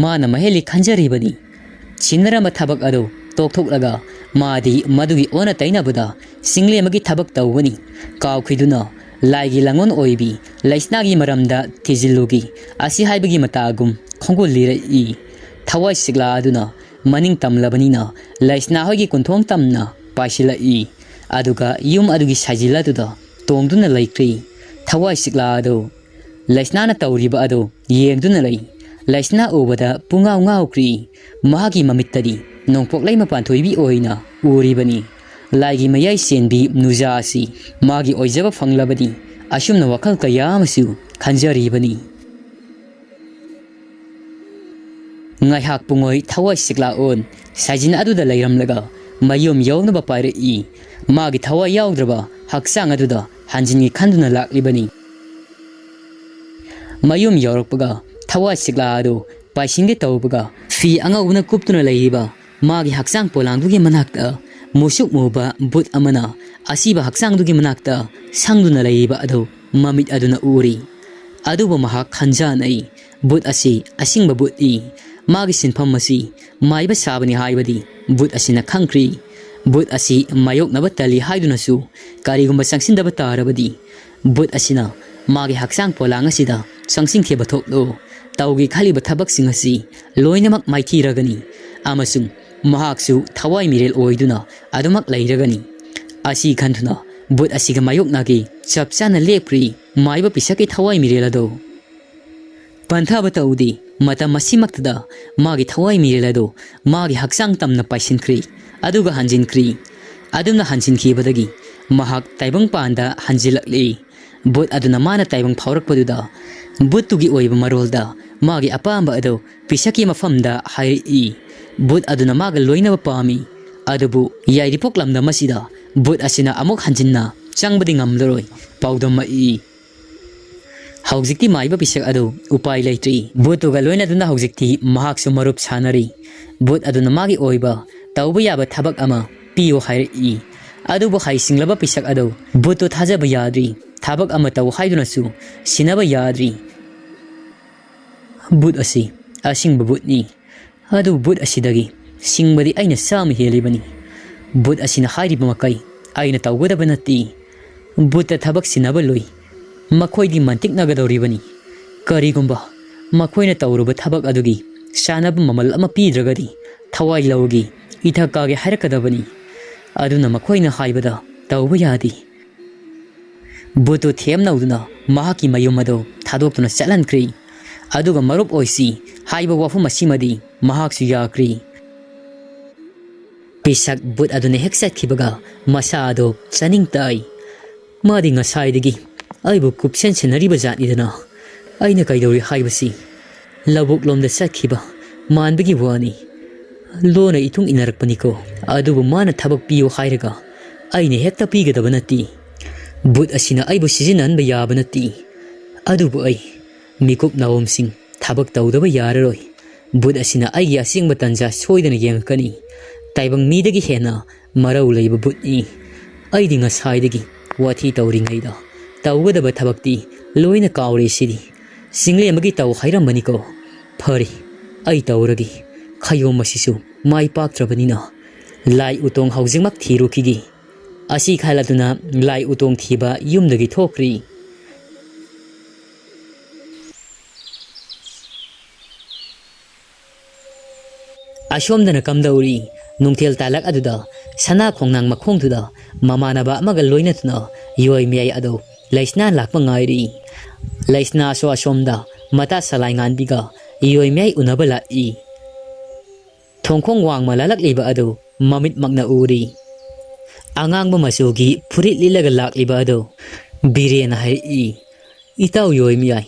ꯃꯥꯅ ꯃꯍꯦꯜꯂꯤ ꯈꯟꯖꯔꯤꯕꯅꯤ꯫ ꯁꯤꯟꯅꯔꯝꯕ ꯊꯕꯛ ꯑꯗꯨ ꯇꯣꯛꯊꯣꯛꯂꯒ ꯃꯥꯗꯤ ꯃꯗꯨꯒꯤ ꯑꯣꯟꯅ ꯇꯩꯅꯕꯗ ꯆꯤꯡꯂꯦꯝꯕꯒꯤ ꯊꯕꯛ ꯇꯧꯕꯅꯤ꯫ ꯀꯥꯎꯈꯤꯗꯨꯅ ꯂꯥꯏꯒꯤ ꯂꯥꯡꯑꯣꯟ ꯑꯣꯏꯕꯤ ꯂꯩꯁꯅꯥꯒꯤ ꯃꯔꯝꯗ ꯊꯤꯖꯤꯜꯂꯨꯒꯤ꯫ ꯑꯁꯤ ꯍꯥꯏꯕꯒꯤ ꯃꯇꯥꯒꯨꯝ ꯈꯣꯡꯒꯨꯜ ꯂꯤꯔꯛꯏ꯫ ꯊꯋꯥꯏ ꯁꯤꯛꯂꯥ ꯑꯗꯨꯅ ꯃꯅꯤꯡ ꯇꯝꯂꯕꯅꯤꯅ ꯂꯩꯁꯅꯥ ꯍꯣꯏꯒꯤ ꯀꯨꯟꯊꯣꯡ ꯇꯝꯅ ꯄꯥꯏꯁꯤꯜꯂꯛꯏ꯫ ꯑꯗꯨꯒ ꯌꯨꯝ ꯑꯗꯨꯒꯤ ꯁꯥꯏꯖꯤꯜ ꯑꯗꯨꯗ ꯇꯣꯡꯗꯨꯅ ꯂꯩꯈ꯭ꯔꯤ꯫ ꯊꯋꯥꯏ ꯁꯤꯛꯂꯥ ꯑꯗꯨ ꯂꯩꯁꯅꯥꯅ ꯇꯧꯔꯤꯕ ꯑꯗꯨ ꯌꯦꯡꯗꯨꯅ ꯂꯩ꯫ ꯂꯩꯁꯅꯥ ꯎꯕꯗ ꯄꯨꯡꯉꯥꯎ ꯉꯥꯎꯈ꯭ꯔꯤ꯫ ꯃꯍꯥꯛꯀꯤ ꯃꯃꯤꯠꯇꯗꯤ ꯅꯣꯡꯄꯣꯛꯂꯩꯃ ꯄꯥꯟꯊꯣꯏꯕꯤ ꯑꯣꯏꯅ ꯎꯔꯤꯕꯅꯤ꯫ ꯂꯥꯏꯒꯤ ꯃꯌꯥꯏ ꯆꯦꯟꯕꯤ ꯅꯨꯖꯥ ꯑꯁꯤ ꯃꯥꯒꯤ ꯑꯣꯏꯖꯕ ꯐꯪꯂꯕꯗꯤ ꯑꯁꯨꯝꯅ ꯋꯥꯈꯜ ꯀꯌꯥ ꯑꯃꯁꯨ ꯈꯟꯖꯔꯤꯕꯅꯤ꯫ ꯉꯥꯏꯍꯥꯛ ꯄꯨꯡꯉꯣꯏ ꯊꯋꯥꯏ ꯁꯤꯛꯂꯥ ꯑꯣꯟ ꯁꯥꯏꯖꯤꯟ ꯑꯗꯨꯗ ꯂꯩꯔꯝꯂꯒ ꯃꯌꯨꯝ ꯌꯧꯅꯕ ꯄꯥꯏꯔꯛꯏ꯫ ꯃꯥꯒꯤ ꯊꯋꯥꯏ ꯌꯥꯎꯗ꯭ꯔꯕ ꯍꯛꯆꯥꯡ ꯑꯗꯨꯗ ꯍꯟꯖꯤꯟꯒꯦ ꯈꯟꯗꯨꯅ ꯂꯥꯛꯂꯤꯕꯅꯤ꯫ ꯃꯌꯨꯝ ꯌꯧꯔꯛꯄꯒ ꯊꯋꯥꯏ ꯁꯤꯛꯂꯥ ꯑꯗꯨ ꯄꯥꯏꯁꯤꯟꯒꯦ ꯇꯧꯕꯒ ꯐꯤ ꯑꯉꯧꯕꯅ ꯀꯨꯞꯇꯨꯅ ꯂꯩꯔꯤꯕ ꯃꯥꯒꯤ ꯍꯛꯆꯥꯡ ꯄꯣꯂꯥꯡꯗꯨꯒꯤ ꯃꯅꯥꯛꯇ ꯃꯨꯁꯨꯛ ꯃꯨꯕ ꯚꯨꯠ ꯑꯃꯅ ꯑꯁꯤꯕ ꯍꯛꯆꯥꯡꯗꯨꯒꯤ ꯃꯅꯥꯛꯇ ꯁꯪꯗꯨꯅ ꯂꯩꯔꯤꯕ ꯑꯗꯨ ꯃꯃꯤꯠ ꯑꯗꯨꯅ ꯎꯔꯤ꯫ ꯑꯗꯨꯕꯨ ꯃꯍꯥꯛ ꯈꯟꯖꯥꯅꯩ, ꯚꯨꯠ ꯑꯁꯤ ꯑꯁꯤꯡꯕ ꯚꯨꯠꯅꯤ꯫ ꯃꯥꯒꯤ ꯁꯤꯟꯐꯝ ꯑꯁꯤ ꯃꯥꯏꯕ ꯁꯥꯕꯅꯤ ꯍꯥꯏꯕꯗꯤ ꯚꯨꯠ ꯑꯁꯤꯅ ꯈꯪꯈ꯭ꯔꯤ꯫ ꯚꯨꯠ ꯑꯁꯤ ꯃꯥꯌꯣꯛꯅꯕ ꯇꯜꯂꯤ ꯍꯥꯏꯗꯨꯅꯁꯨ ꯀꯔꯤꯒꯨꯝꯕ ꯆꯪꯁꯤꯟꯗꯕ ꯇꯥꯔꯕꯗꯤ ꯚꯨꯠ ꯑꯁꯤꯅ ꯃꯥꯒꯤ ꯍꯛꯆꯥꯡ ꯄꯣꯂꯥꯡ ꯑꯁꯤꯗ ꯆꯪꯁꯤꯟꯈꯤꯕ ꯊꯣꯛꯂꯣ꯫ ꯇꯧꯒꯦ ꯈꯜꯂꯤꯕ ꯊꯕꯛꯁꯤꯡ ꯑꯁꯤ ꯂꯣꯏꯅꯃꯛ ꯃꯥꯏꯊꯤꯔꯒꯅꯤ ꯑꯃꯁꯨꯡ ꯃꯍꯥꯛꯁꯨ ꯊꯋꯥꯏ ꯃꯤꯔꯦꯜ ꯑꯣꯏꯗꯨꯅ ꯑꯗꯨꯃꯛ ꯂꯩꯔꯒꯅꯤ꯫ ꯑꯁꯤ ꯈꯟꯗꯨꯅ ꯚꯨꯠ ꯑꯁꯤꯒ ꯃꯥꯌꯣꯛꯅꯒꯦ ꯆꯞ ꯆꯥꯅ ꯂꯦꯞꯈ꯭ꯔꯤ ꯃꯥꯏꯕ ꯄꯤꯁꯛꯀꯤ ꯊꯋꯥꯏ ꯃꯤꯔꯦꯜ ꯑꯗꯣ꯫ ꯄꯟꯊꯕ ꯇꯧꯗꯦ꯫ ꯃꯇꯝ ꯑꯁꯤꯃꯛꯇꯗ ꯃꯥꯒꯤ ꯊꯋꯥꯏ ꯃꯤꯔꯦꯜ ꯑꯗꯨ ꯃꯥꯒꯤ ꯍꯛꯆꯥꯡ ꯇꯝꯅ ꯄꯥꯏꯁꯤꯟꯈ꯭ꯔꯦ, ꯑꯗꯨꯒ ꯍꯟꯖꯤꯟꯈ꯭ꯔꯦ꯫ ꯑꯗꯨꯝꯅ ꯍꯟꯖꯤꯟꯈꯤꯕꯗꯒꯤ ꯃꯍꯥꯛ ꯇꯥꯏꯕꯪꯄꯥꯟꯗ ꯍꯟꯖꯤꯜꯂꯛꯂꯦ꯫ ꯚꯨꯠ ꯑꯗꯨꯅ ꯃꯥꯅ ꯇꯥꯏꯕꯪ ꯐꯥꯎꯔꯛꯄꯗꯨꯗ ꯚꯨꯠꯇꯨꯒꯤ ꯑꯣꯏꯕ ꯃꯔꯣꯜꯗ ꯃꯥꯒꯤ ꯑꯄꯥꯝꯕ ꯑꯗꯨ ꯄꯤꯁꯛꯀꯤ ꯃꯐꯝꯗ ꯍꯥꯏꯔꯛꯏ꯫ ꯚꯨꯠ ꯑꯗꯨꯅ ꯃꯥꯒ ꯂꯣꯏꯅꯕ ꯄꯥꯝꯃꯤ, ꯑꯗꯨꯕꯨ ꯌꯥꯏꯔꯤꯄꯣꯛ ꯂꯝꯗꯝ ꯑꯁꯤꯗ ꯚꯨꯠ ꯑꯁꯤꯅ ꯑꯃꯨꯛ ꯍꯟꯖꯤꯟꯅ ꯆꯪꯕꯗꯤ ꯉꯝꯂꯔꯣꯏ ꯄꯥꯎꯗꯝꯃꯛꯏ꯫ ꯍꯧꯖꯤꯛꯇꯤ ꯃꯥꯏꯕ ꯄꯤꯁꯛ ꯑꯗꯨ ꯎꯄꯥꯏ ꯂꯩꯇ꯭ꯔꯤ꯫ ꯚꯨꯠꯇꯨꯒ ꯂꯣꯏꯅꯗꯨꯅ ꯍꯧꯖꯤꯛꯇꯤ ꯃꯍꯥꯛꯁꯨ ꯃꯔꯨꯞ ꯁꯥꯟꯅꯔꯤ꯫ ꯚꯨꯠ ꯑꯗꯨꯅ ꯃꯥꯒꯤ ꯑꯣꯏꯕ ꯇꯧꯕ ꯌꯥꯕ ꯊꯕꯛ ꯑꯃ ꯄꯤꯌꯨ ꯍꯥꯏꯔꯛꯏ꯫ ꯑꯗꯨꯕꯨ ꯍꯩꯁꯤꯡꯂꯕ ꯄꯤꯁꯛ ꯑꯗꯨ ꯚꯨꯠꯇꯨ ꯊꯥꯖꯕ ꯌꯥꯗ꯭ꯔꯤ꯫ ꯊꯕꯛ ꯑꯃ ꯇꯧ ꯍꯥꯏꯗꯨꯅꯁꯨ ꯁꯤꯟꯅꯕ ꯌꯥꯗ꯭ꯔꯤ꯫ ꯚꯨꯠ ꯑꯁꯤ ꯑꯁꯤꯡꯕ ꯚꯨꯠꯅꯤ꯫ ꯑꯗꯨꯕꯨ ꯚꯨꯠ ꯑꯁꯤꯗꯒꯤ ꯁꯤꯡꯕꯗꯤ ꯑꯩꯅ ꯆꯥꯝꯃ ꯍꯦꯜꯂꯤꯕꯅꯤ꯫ ꯚꯨꯠ ꯑꯁꯤꯅ ꯍꯥꯏꯔꯤꯕ ꯃꯈꯩ ꯑꯩꯅ ꯇꯧꯒꯗꯕ ꯅꯠꯇꯦ꯫ ꯚꯨꯠꯇ ꯊꯕꯛ ꯁꯤꯟꯅꯕ ꯂꯨꯏ꯫ ꯃꯈꯣꯏꯗꯤ ꯃꯟꯇꯤꯛꯅꯒꯗꯧꯔꯤꯕꯅꯤ꯫ ꯀꯔꯤꯒꯨꯝꯕ ꯃꯈꯣꯏꯅ ꯇꯧꯔꯨꯕ ꯊꯕꯛ ꯑꯗꯨꯒꯤ ꯆꯥꯅꯕ ꯃꯃꯜ ꯑꯃ ꯄꯤꯗ꯭ꯔꯒꯗꯤ ꯊꯋꯥꯏ ꯂꯧꯒꯦ, ꯏꯊꯛ ꯀꯥꯒꯦ ꯍꯥꯏꯔꯛꯀꯗꯕꯅꯤ꯫ ꯑꯗꯨꯅ ꯃꯈꯣꯏꯅ ꯍꯥꯏꯕꯗ ꯇꯧꯕ ꯌꯥꯗꯦ꯫ ꯚꯨꯠꯇꯨ ꯊꯦꯝꯅꯧꯗꯨꯅ ꯃꯍꯥꯛꯀꯤ ꯃꯌꯨꯝ ꯑꯗꯨ ꯊꯥꯗꯣꯛꯇꯨꯅ ꯆꯠꯍꯟꯈ꯭ꯔꯦ꯫ ꯑꯗꯨꯒ ꯃꯔꯨꯞ ꯑꯣꯏꯁꯤ ꯍꯥꯏꯕ ꯋꯥꯐꯝ ꯑꯁꯤꯃꯗꯤ ꯃꯍꯥꯛꯁꯨ ꯌꯥꯈ꯭ꯔꯦ꯫ ꯄꯤꯁꯛ ꯚꯨꯠ ꯑꯗꯨꯅ ꯍꯦꯛ ꯆꯠꯈꯤꯕꯒ ꯃꯁꯥ ꯑꯗꯨ ꯆꯥꯅꯤꯡ ꯇꯥꯏ꯫ ꯃꯥꯗꯤ ꯉꯁꯥꯏꯗꯒꯤ ꯑꯩꯕꯨ ꯀꯨꯞꯁꯦꯟ ꯁꯦꯟꯅꯔꯤꯕ ꯖꯥꯠꯅꯤꯗꯅ꯫ ꯑꯩꯅ ꯀꯩꯗꯧꯔꯤ ꯍꯥꯏꯕꯁꯤ ꯂꯧꯕꯨꯛ ꯂꯣꯝꯗ ꯆꯠꯈꯤꯕ ꯃꯥꯟꯕꯒꯤ ꯋꯥꯅꯤ꯫ ꯂꯣꯟꯅ ꯏꯇꯨꯡ ꯏꯟꯅꯔꯛꯄꯅꯤꯀꯣ꯫ ꯑꯗꯨꯕꯨ ꯃꯥꯅ ꯊꯕꯛ ꯄꯤꯌꯨ ꯍꯥꯏꯔꯒ ꯑꯩꯅ ꯍꯦꯛꯇ ꯄꯤꯒꯗꯕ ꯅꯠꯇꯦ꯫ ꯕꯨꯠ ꯑꯁꯤꯅ ꯑꯩꯕꯨ ꯁꯤꯖꯤꯟꯅꯍꯟꯕ ꯌꯥꯕ ꯅꯠꯇꯦ꯫ ꯑꯗꯨꯕꯨ ꯑꯩ ꯃꯤꯀꯨꯞ ꯅꯥꯎꯝꯁꯤꯡ ꯊꯕꯛ ꯇꯧꯗꯕ ꯌꯥꯔꯔꯣꯏ꯫ ꯕꯨꯠ ꯑꯁꯤꯅ ꯑꯩꯒꯤ ꯑꯁꯦꯡꯕ ꯇꯟꯖꯥ ꯁꯣꯏꯗꯅ ꯌꯦꯡꯉꯛꯀꯅꯤ꯫ ꯇꯥꯏꯕꯪ ꯃꯤꯗꯒꯤ ꯍꯦꯟꯅ ꯃꯔꯧ ꯂꯩꯕ ꯕꯨꯠꯅꯤ꯫ ꯑꯩꯗꯤ ꯉꯁꯥꯏꯗꯒꯤ ꯋꯥꯊꯤ ꯇꯧꯔꯤꯉꯩꯗ ꯇꯧꯒꯗꯕ ꯊꯕꯛꯇꯤ ꯂꯣꯏꯅ ꯀꯥꯎꯔꯦ ꯁꯤꯗꯤ꯫ ꯆꯤꯡꯂꯦꯝꯕꯒꯤ ꯇꯧ ꯍꯥꯏꯔꯝꯕꯅꯤꯀꯣ꯫ ꯐꯔꯦ, ꯑꯩ ꯇꯧꯔꯒꯦ꯫ ꯈꯌꯣꯝ ꯑꯁꯤꯁꯨ ꯃꯥꯏ ꯄꯥꯛꯇ꯭ꯔꯕꯅꯤꯅ ꯂꯥꯏ ꯎꯇꯣꯡ ꯍꯧꯖꯤꯛꯃꯛ ꯊꯤꯔꯨꯈꯤꯒꯦ꯫ ꯑꯁꯤ ꯈꯜꯂꯗꯨꯅ ꯂꯥꯏ ꯎꯇꯣꯡ ꯊꯤꯕ ꯌꯨꯝꯗꯒꯤ ꯊꯣꯛꯈ꯭ꯔꯤ꯫ ꯑꯁꯣꯝꯗꯅ ꯀꯝꯗꯧꯔꯤ? ꯅꯨꯡꯊꯤꯜ ꯇꯥꯂꯛ ꯑꯗꯨꯗ ꯁꯅꯥ ꯈꯣꯡꯅꯥꯡ ꯃꯈꯣꯡꯗꯨꯗ ꯃꯃꯥꯟꯅꯕ ꯑꯃꯒ ꯂꯣꯏꯅꯗꯨꯅ ꯌꯣꯏ ꯃꯌꯥꯏ ꯑꯗꯨ ꯂꯩꯁꯅꯥ ꯂꯥꯛꯄ ꯉꯥꯏꯔꯤ꯫ ꯂꯩꯁꯅꯥꯁꯨ ꯑꯁꯣꯝꯗ ꯃꯇꯥ ꯁꯂꯥꯏ ꯉꯥꯟꯕꯤꯒ ꯌꯣꯏ ꯃꯌꯥꯏ ꯎꯅꯕ ꯂꯥꯛꯏ꯫ ꯊꯣꯡꯈꯣꯡ ꯋꯥꯡꯃ ꯂꯥꯂꯛꯂꯤꯕ ꯑꯗꯨ ꯃꯃꯤꯠꯃꯛꯅ ꯎꯔꯤ꯫ ꯑꯉꯥꯡꯕ ꯃꯆꯨꯒꯤ ꯐꯨꯔꯤꯠ ꯂꯤꯠꯂꯒ ꯂꯥꯛꯂꯤꯕ ꯑꯗꯨ ꯕꯤꯔꯦꯟꯅ ꯍꯥꯏꯔꯛꯏ, "ꯏꯇꯥꯎ ꯌꯣꯏꯃꯤꯌꯥꯏ,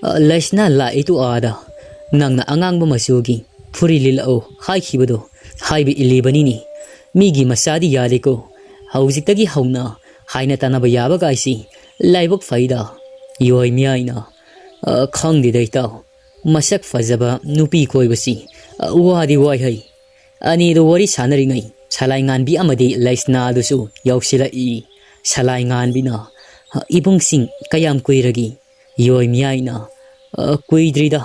ꯑ, ꯂꯩꯁꯅꯥ ꯂꯥꯛꯏꯗꯨ ꯑꯥꯗ ꯅꯪꯅ ꯑꯉꯥꯡꯕ ꯃꯆꯨꯒꯤ ꯐꯨꯔꯤꯠ ꯂꯤꯠꯂꯛꯎ ꯍꯥꯏꯈꯤꯕꯗꯣ ꯍꯥꯏꯕ ꯏꯜꯂꯤꯕꯅꯤꯅꯦ꯫ ꯃꯤꯒꯤ ꯃꯆꯥꯗꯤ ꯌꯥꯗꯦꯀꯣ꯫ ꯍꯧꯖꯤꯛꯇꯒꯤ ꯍꯧꯅ ꯍꯥꯏꯅ ꯇꯥꯟꯅꯕ ꯌꯥꯕꯒꯥꯏꯁꯤ ꯂꯥꯏꯕꯛ ꯐꯩꯗ꯫ ꯌꯣꯏꯃꯤꯌꯥꯏꯅ, ꯑ, ꯈꯪꯗꯦꯗ ꯏꯇꯥꯎ꯫ ꯃꯁꯛ ꯐꯖꯕ ꯅꯨꯄꯤ ꯀꯣꯏꯕꯁꯤ, ꯑ, ꯋꯥꯗꯤ ꯋꯥꯏ ꯍꯩ꯫ ꯑꯅꯤꯗꯨ ꯋꯥꯔꯤ ꯁꯥꯟꯅꯔꯤꯉꯩ ꯁꯂꯥꯏ ꯉꯥꯟꯕꯤ ꯑꯃꯗꯤ ꯂꯩꯁꯅꯥꯗꯨꯁꯨ ꯌꯧꯁꯤꯜꯂꯛꯏ꯫ ꯁꯂꯥꯏ ꯉꯥꯟꯕꯤꯅ, "ꯏꯕꯨꯡꯁꯤꯡ ꯀꯌꯥꯝ ꯀꯨꯏꯔꯒꯦ?" ꯌꯣꯏ ꯃꯤꯌꯥꯏꯅ, "ꯑ, ꯀꯨꯏꯗ꯭ꯔꯤꯗ,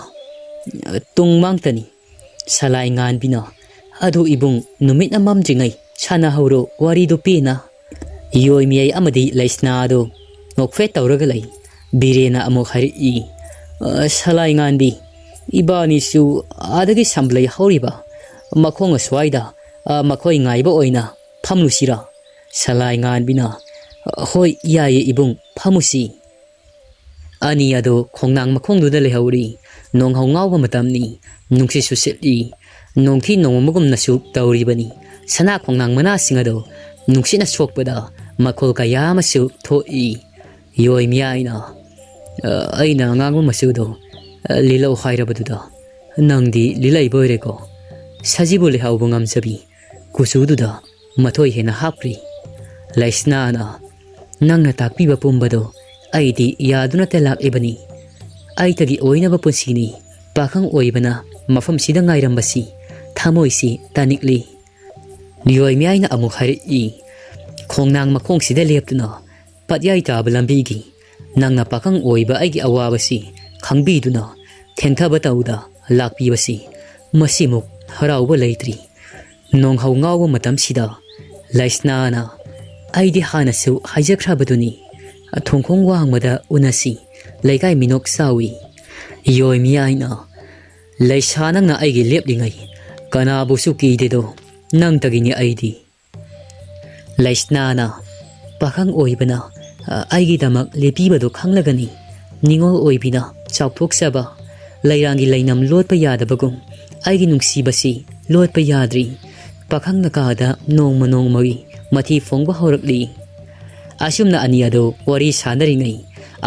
ꯑ, ꯇꯨꯡ ꯃꯥꯡꯇꯅꯤ꯫" ꯁꯂꯥꯏ ꯉꯥꯟꯕꯤꯅ, "ꯑꯗꯨ ꯏꯕꯨꯡ, ꯅꯨꯃꯤꯠꯅ ꯃꯝꯗ꯭ꯔꯤꯉꯩ ꯁꯥꯟꯅꯍꯧꯔꯣ ꯋꯥꯔꯤꯗꯨ ꯄꯦꯟꯅ꯫" ꯌꯣꯏ ꯃꯤꯌꯥꯏ ꯑꯃꯗꯤ ꯂꯩꯁꯅꯥꯗꯨ ꯅꯣꯛꯐꯦꯠ ꯇꯧꯔꯒ ꯂꯩ꯫ ꯕꯤꯔꯦꯟꯅ ꯑꯃꯨꯛ ꯍꯥꯏꯔꯛꯏ, "ꯑ, ꯁꯂꯥꯏ ꯉꯥꯟꯕꯤ, ꯏꯕꯥꯅꯤꯁꯨ ꯑꯥꯗꯒꯤ ꯁꯝꯂꯩ ꯍꯧꯔꯤꯕ ꯃꯈꯣꯡ ꯑꯁ꯭ꯋꯥꯏꯗ, ꯑ, ꯃꯈꯣꯏ ꯉꯥꯏꯕ ꯑꯣꯏꯅ ꯐꯝꯂꯨꯁꯤꯔꯥ?" ꯁꯂꯥꯏ ꯉꯥꯟꯕꯤꯅ, "ꯍꯣꯏ, ꯌꯥꯏꯌꯦ ꯏꯕꯨꯡ, ꯐꯝꯃꯨꯁꯤ꯫" ꯑꯅꯤ ꯑꯗꯨ ꯈꯣꯡꯅꯥꯡ ꯃꯈꯣꯡꯗꯨꯗ ꯂꯩꯍꯧꯔꯤ꯫ ꯅꯣꯡꯍꯧ ꯉꯥꯎꯕ ꯃꯇꯝꯅꯤ꯫ ꯅꯨꯡꯁꯤꯠꯁꯨ ꯁꯤꯠꯂꯤ꯫ ꯅꯣꯡꯊꯤ ꯅꯣꯡꯃꯝꯕꯒꯨꯝꯅꯁꯨ ꯇꯧꯔꯤꯕꯅꯤ꯫ ꯁꯅꯥ ꯈꯣꯡꯅꯥꯡ ꯃꯅꯥꯁꯤꯡ ꯑꯗꯨ ꯅꯨꯡꯁꯤꯠꯅ ꯁꯣꯛꯄꯗ ꯃꯈꯣꯜ ꯀꯌꯥ ꯑꯃꯁꯨ ꯊꯣꯛꯏ꯫ ꯌꯣꯏ ꯃꯤꯌꯥꯏꯅ, "ꯑ, ꯑꯩꯅ ꯑꯉꯥꯡꯕ ꯃꯆꯨꯗꯣ, ꯑ, ꯂꯤꯠꯂꯛꯑꯣ ꯍꯥꯏꯔꯕꯗꯨꯗ ꯅꯪꯗꯤ ꯂꯤꯠꯂꯛꯏꯕ ꯑꯣꯏꯔꯦꯀꯣ꯫ ꯁꯖꯤꯕꯨ ꯂꯩꯍꯥꯎꯕ ꯉꯝꯖꯕꯤ ꯀꯨꯆꯨꯗꯨꯗ ꯃꯊꯣꯏ ꯍꯦꯟꯅ ꯍꯥꯞꯈ꯭ꯔꯤ꯫" ꯂꯩꯁꯅꯥꯅ, "ꯅꯪꯅ ꯇꯥꯛꯄꯤꯕ ꯄꯨꯝꯕꯗꯣ ꯑꯩꯗꯤ ꯌꯥꯗꯨꯅꯇ ꯂꯥꯛꯂꯤꯕꯅꯤ꯫ ꯑꯩꯇꯒꯤ ꯑꯣꯏꯅꯕ ꯄꯨꯟꯁꯤꯅꯤ꯫ ꯄꯥꯈꯪ ꯑꯣꯏꯕꯅ ꯃꯐꯝꯁꯤꯗ ꯉꯥꯏꯔꯝꯕꯁꯤ ꯊꯃꯣꯏꯁꯤ ꯇꯥꯅꯤꯡꯂꯤ꯫" ꯃꯤꯑꯣꯏ ꯃꯤꯌꯥꯏꯅ ꯑꯃꯨꯛ ꯍꯥꯏꯔꯛꯏ, "ꯈꯣꯡꯅꯥꯡ ꯃꯈꯣꯡꯁꯤꯗ ꯂꯦꯞꯇꯨꯅ ꯄꯠꯌꯥꯏ ꯇꯥꯕ ꯂꯝꯕꯤꯒꯤ ꯅꯪꯅ ꯄꯥꯈꯪ ꯑꯣꯏꯕ ꯑꯩꯒꯤ ꯑꯋꯥꯕꯁꯤ ꯈꯪꯕꯤꯗꯨꯅ ꯊꯦꯡꯊꯕ ꯇꯧꯗ ꯂꯥꯛꯄꯤꯕꯁꯤ ꯃꯁꯤꯃꯨꯛ ꯍꯔꯥꯎꯕ ꯂꯩꯇ꯭ꯔꯤ꯫" ꯅꯣꯡꯍꯧ ꯉꯥꯎꯕ ꯃꯇꯝꯁꯤꯗ ꯂꯩꯁꯅꯥꯅ, "ꯑꯩꯗꯤ ꯍꯥꯟꯅꯁꯨ ꯍꯥꯏꯖꯈ꯭ꯔꯕꯗꯨꯅꯤ, ꯊꯣꯡꯈꯣꯡ ꯋꯥꯡꯃꯗ ꯎꯅꯁꯤ, ꯂꯩꯀꯥꯏ ꯃꯤꯅꯣꯛ ꯆꯥꯎꯏ꯫" ꯌꯣꯏ ꯃꯤꯌꯥꯏꯅ, "ꯂꯩꯁꯥ ꯅꯪꯅ ꯑꯩꯒꯤ ꯂꯦꯞꯂꯤꯉꯩ ꯀꯅꯥꯕꯨꯁꯨ ꯀꯤꯗꯦꯗꯣ, ꯅꯪꯇꯒꯤꯅꯤ ꯑꯩꯗꯤ꯫" ꯂꯩꯁꯅꯥꯅ, "ꯄꯥꯈꯪ ꯑꯣꯏꯕꯅ, ꯑ, ꯑꯩꯒꯤꯗꯃꯛ ꯂꯦꯞꯄꯤꯕꯗꯨ ꯈꯪꯂꯒꯅꯤ꯫ ꯅꯤꯉꯣꯜ ꯑꯣꯏꯕꯤꯅ ꯆꯥꯎꯊꯣꯛꯆꯕ ꯂꯩꯔꯥꯡꯒꯤ ꯂꯩꯅꯝ ꯂꯣꯠꯄ ꯌꯥꯗꯕꯒꯨꯝ ꯑꯩꯒꯤ ꯅꯨꯡꯁꯤꯕꯁꯤ ꯂꯣꯠꯄ ꯌꯥꯗ꯭ꯔꯤ꯫" ꯄꯥꯈꯪꯅ ꯀꯥꯗ ꯅꯣꯡꯃ ꯅꯣꯡꯃꯒꯤ ꯃꯊꯤ ꯐꯣꯡꯕ ꯍꯧꯔꯛꯂꯤ꯫ ꯑꯁꯨꯝꯅ ꯑꯅꯤ ꯑꯗꯨ ꯋꯥꯔꯤ ꯁꯥꯟꯅꯔꯤꯉꯩ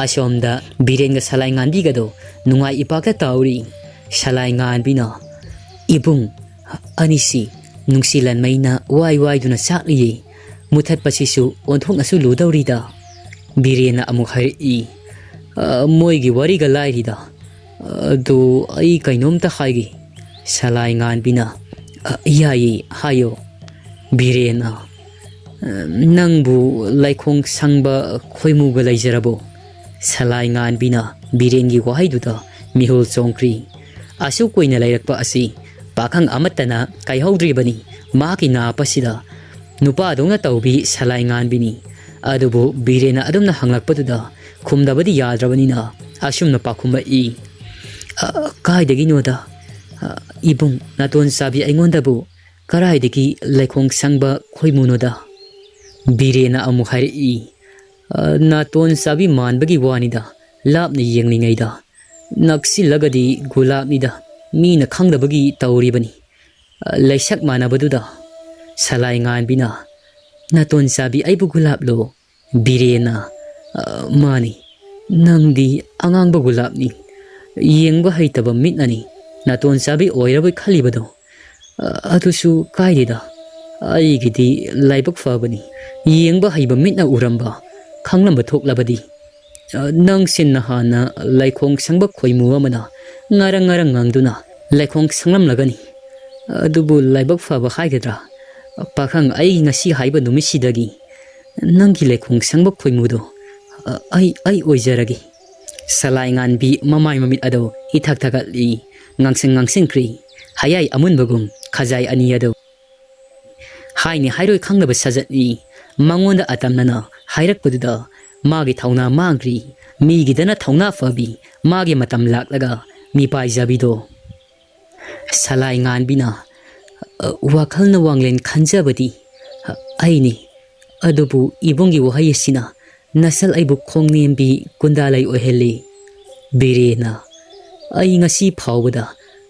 ꯑꯁꯣꯝꯗ ꯕꯤꯔꯦꯟꯒ ꯁꯂꯥꯏ ꯉꯥꯟꯕꯤꯒꯗꯣ ꯅꯨꯡꯉꯥꯏ ꯏꯄꯥꯛꯇ ꯇꯥꯎꯔꯤ꯫ ꯁꯂꯥꯏ ꯉꯥꯟꯕꯤꯅ, "ꯏꯕꯨꯡ, ꯑꯅꯤꯁꯤ ꯅꯨꯡꯁꯤ ꯂꯟꯃꯩꯅ ꯋꯥꯏ ꯋꯥꯏꯗꯨꯅ ꯆꯥꯛꯂꯤꯌꯦ꯫ ꯃꯨꯊꯠꯄꯁꯤꯁꯨ ꯑꯣꯟꯊꯣꯛꯅꯁꯨ ꯂꯨꯗꯧꯔꯤꯗ꯫" ꯕꯤꯔꯦꯟꯅ ꯑꯃꯨꯛ ꯍꯥꯏꯔꯛꯏ, "ꯑ, ꯃꯣꯏꯒꯤ ꯋꯥꯔꯤꯒ ꯂꯥꯏꯔꯤꯗ꯫ ꯑꯗꯨ ꯑꯩ ꯀꯩꯅꯣꯝꯇ ꯍꯥꯏꯒꯦ꯫" ꯁꯂꯥꯏ ꯉꯥꯟꯕꯤꯅ, "ꯑ, ꯌꯥꯏꯌꯦ, ꯍꯥꯏꯌꯣ꯫" ꯕꯤꯔꯦꯟꯅ, "ꯑ, ꯅꯪꯕꯨ ꯂꯩꯈꯣꯡ ꯁꯪꯕ ꯈꯣꯏꯃꯨꯒ ꯂꯩꯖꯔꯕꯣ?" ꯁꯂꯥꯏ ꯉꯥꯟꯕꯤꯅ ꯕꯤꯔꯦꯟꯒꯤ ꯋꯥꯍꯩꯗꯨꯗ ꯃꯤꯍꯨꯜ ꯆꯣꯡꯈ꯭ꯔꯤ꯫ ꯑꯁꯨꯛ ꯀꯨꯏꯅ ꯂꯩꯔꯛꯄ ꯑꯁꯤ ꯄꯥꯈꯪ ꯑꯃꯠꯇꯅ ꯀꯥꯏꯍꯧꯗ꯭ꯔꯤꯕꯅꯤ꯫ ꯃꯍꯥꯛꯀꯤ ꯅꯥꯞ ꯑꯁꯤꯗ ꯅꯨꯄꯥꯗꯧꯅ ꯇꯧꯕꯤ ꯁꯂꯥꯏ ꯉꯥꯟꯕꯤꯅꯤ꯫ ꯑꯗꯨꯕꯨ ꯕꯤꯔꯦꯟꯅ ꯑꯗꯨꯝꯅ ꯍꯪꯂꯛꯄꯗꯨꯗ ꯈꯨꯝꯗꯕꯗꯤ ꯌꯥꯗ꯭ꯔꯕꯅꯤꯅ ꯑꯁꯨꯝꯅ ꯄꯥꯎꯈꯨꯝꯃꯛꯏ, "ꯑ, ꯀꯥꯏꯗꯒꯤꯅꯣꯗ? ꯑ, ꯏꯕꯨꯡ, ꯅꯥꯇꯣꯟ ꯆꯥꯕꯤ ꯑꯩꯉꯣꯟꯗꯕꯨ ꯀꯔꯥꯏꯗꯒꯤ ꯂꯩꯈꯣꯡ ꯁꯪꯕ ꯈꯣꯏꯃꯨꯅꯣꯗ?" ꯕꯤꯔꯦꯟꯅ ꯑꯃꯨꯛ ꯍꯥꯏꯔꯛꯏ, "ꯑ, ꯅꯥꯇꯣꯟ ꯆꯥꯕꯤ ꯃꯥꯟꯕꯒꯤ ꯋꯥꯅꯤꯗ, ꯂꯥꯞꯅ ꯌꯦꯡꯂꯤꯉꯩꯗ꯫ ꯅꯛꯁꯤꯜꯂꯒꯗꯤ ꯒꯨꯂꯥꯞꯅꯤꯗ, ꯃꯤꯅ ꯈꯪꯗꯕꯒꯤ ꯇꯧꯔꯤꯕꯅꯤ꯫ ꯑ, ꯂꯩꯁꯛ ꯃꯥꯟꯅꯕꯗꯨꯗ꯫" ꯁꯂꯥꯏ ꯉꯥꯟꯕꯤꯅ, "ꯅꯥꯇꯣꯟ ꯆꯥꯕꯤ ꯑꯩꯕꯨ ꯒꯨꯂꯥꯞꯂꯣ?" ꯕꯤꯔꯦꯟꯅ, "ꯑ, ꯃꯥꯅꯤ, ꯅꯪꯗꯤ ꯑꯉꯥꯡꯕ ꯒꯨꯂꯥꯞꯅꯤ꯫ ꯌꯦꯡꯕ ꯍꯩꯇꯕ ꯃꯤꯠꯅꯅꯤ ꯅꯥꯇꯣꯟ ꯆꯥꯕꯤ ꯑꯣꯏꯔꯕꯣꯏ ꯈꯜꯂꯤꯕꯗꯣ꯫ ꯑ, ꯑꯗꯨꯁꯨ ꯀꯥꯏꯗꯦꯗ, ꯑꯩꯒꯤꯗꯤ ꯂꯥꯏꯕꯛ ꯐꯕꯅꯤ꯫ ꯌꯦꯡꯕ ꯍꯩꯕ ꯃꯤꯠꯅ ꯎꯔꯝꯕ, ꯈꯪꯂꯝꯕ ꯊꯣꯛꯂꯕꯗꯤ꯫ ꯑ, ꯅꯪꯁꯤ ꯅꯍꯥꯟꯅ ꯂꯩꯈꯣꯡ ꯁꯪꯕ ꯈꯣꯏꯃꯨ ꯑꯃꯅ ꯉꯥꯔꯪ ꯉꯥꯔꯪ ꯉꯪꯗꯨꯅ ꯂꯩꯈꯣꯡ ꯁꯪꯂꯝꯂꯒꯅꯤ꯫ ꯑꯗꯨꯕꯨ ꯂꯥꯏꯕꯛ ꯐꯕ ꯍꯥꯏꯒꯗ꯭ꯔꯥ, ꯄꯥꯈꯪ, ꯑꯩ ꯉꯁꯤ ꯍꯥꯏꯕ ꯅꯨꯃꯤꯠꯁꯤꯗꯒꯤ ꯅꯪꯒꯤ ꯂꯩꯈꯣꯡ ꯁꯪꯕ ꯈꯣꯏꯃꯨꯗꯣ ꯑ, ꯑꯩ, ꯑꯩ ꯑꯣꯏꯖꯔꯒꯦ"꯫ ꯁꯂꯥꯏ ꯉꯥꯟꯕꯤ ꯃꯃꯥꯏ ꯃꯃꯤꯠ ꯑꯗꯨ ꯏꯊꯛ ꯊꯛꯀꯠꯂꯤ, ꯉꯥꯡꯁꯪ ꯉꯥꯡꯁꯤꯟꯈ꯭ꯔꯤ꯫ ꯍꯌꯥꯏ ꯑꯃꯨꯟꯕꯒꯨꯝ ꯈꯖꯥꯏ ꯑꯅꯤ ꯑꯗꯨ ꯍꯥꯏꯅꯤ ꯍꯥꯏꯔꯣꯏ ꯈꯪꯗꯕ ꯁꯥꯖꯠꯅꯤ꯫ ꯃꯉꯣꯟꯗ ꯑꯇꯝꯅꯅ ꯍꯥꯏꯔꯛꯄꯗꯨꯗ ꯃꯥꯒꯤ ꯊꯧꯅꯥ ꯃꯥꯡꯈ꯭ꯔꯤ꯫ ꯃꯤꯒꯤꯗꯅ ꯊꯧꯅꯥ ꯐꯕꯤ, ꯃꯥꯒꯤ ꯃꯇꯝ ꯂꯥꯛꯂꯒ ꯃꯤꯄꯥꯏꯖꯕꯤꯗꯣ꯫ ꯁꯂꯥꯏ ꯉꯥꯟꯕꯤꯅ, "ꯑ, ꯋꯥꯈꯜꯅ ꯋꯥꯡꯂꯦꯟ ꯈꯟꯖꯕꯗꯤ, ꯑ, ꯑꯩꯅꯤ꯫ ꯑꯗꯨꯕꯨ ꯏꯕꯨꯡꯒꯤ ꯋꯥꯍꯩ ꯑꯁꯤꯅ ꯅꯁꯜ ꯑꯩꯕꯨ ꯈꯣꯡꯅꯦꯝꯕꯤ ꯒꯨꯟꯗꯥꯂꯩ ꯑꯣꯏꯍꯜꯂꯤ"꯫ ꯕꯤꯔꯦꯅ, "ꯑꯩ ꯉꯁꯤ ꯐꯥꯎꯕꯗ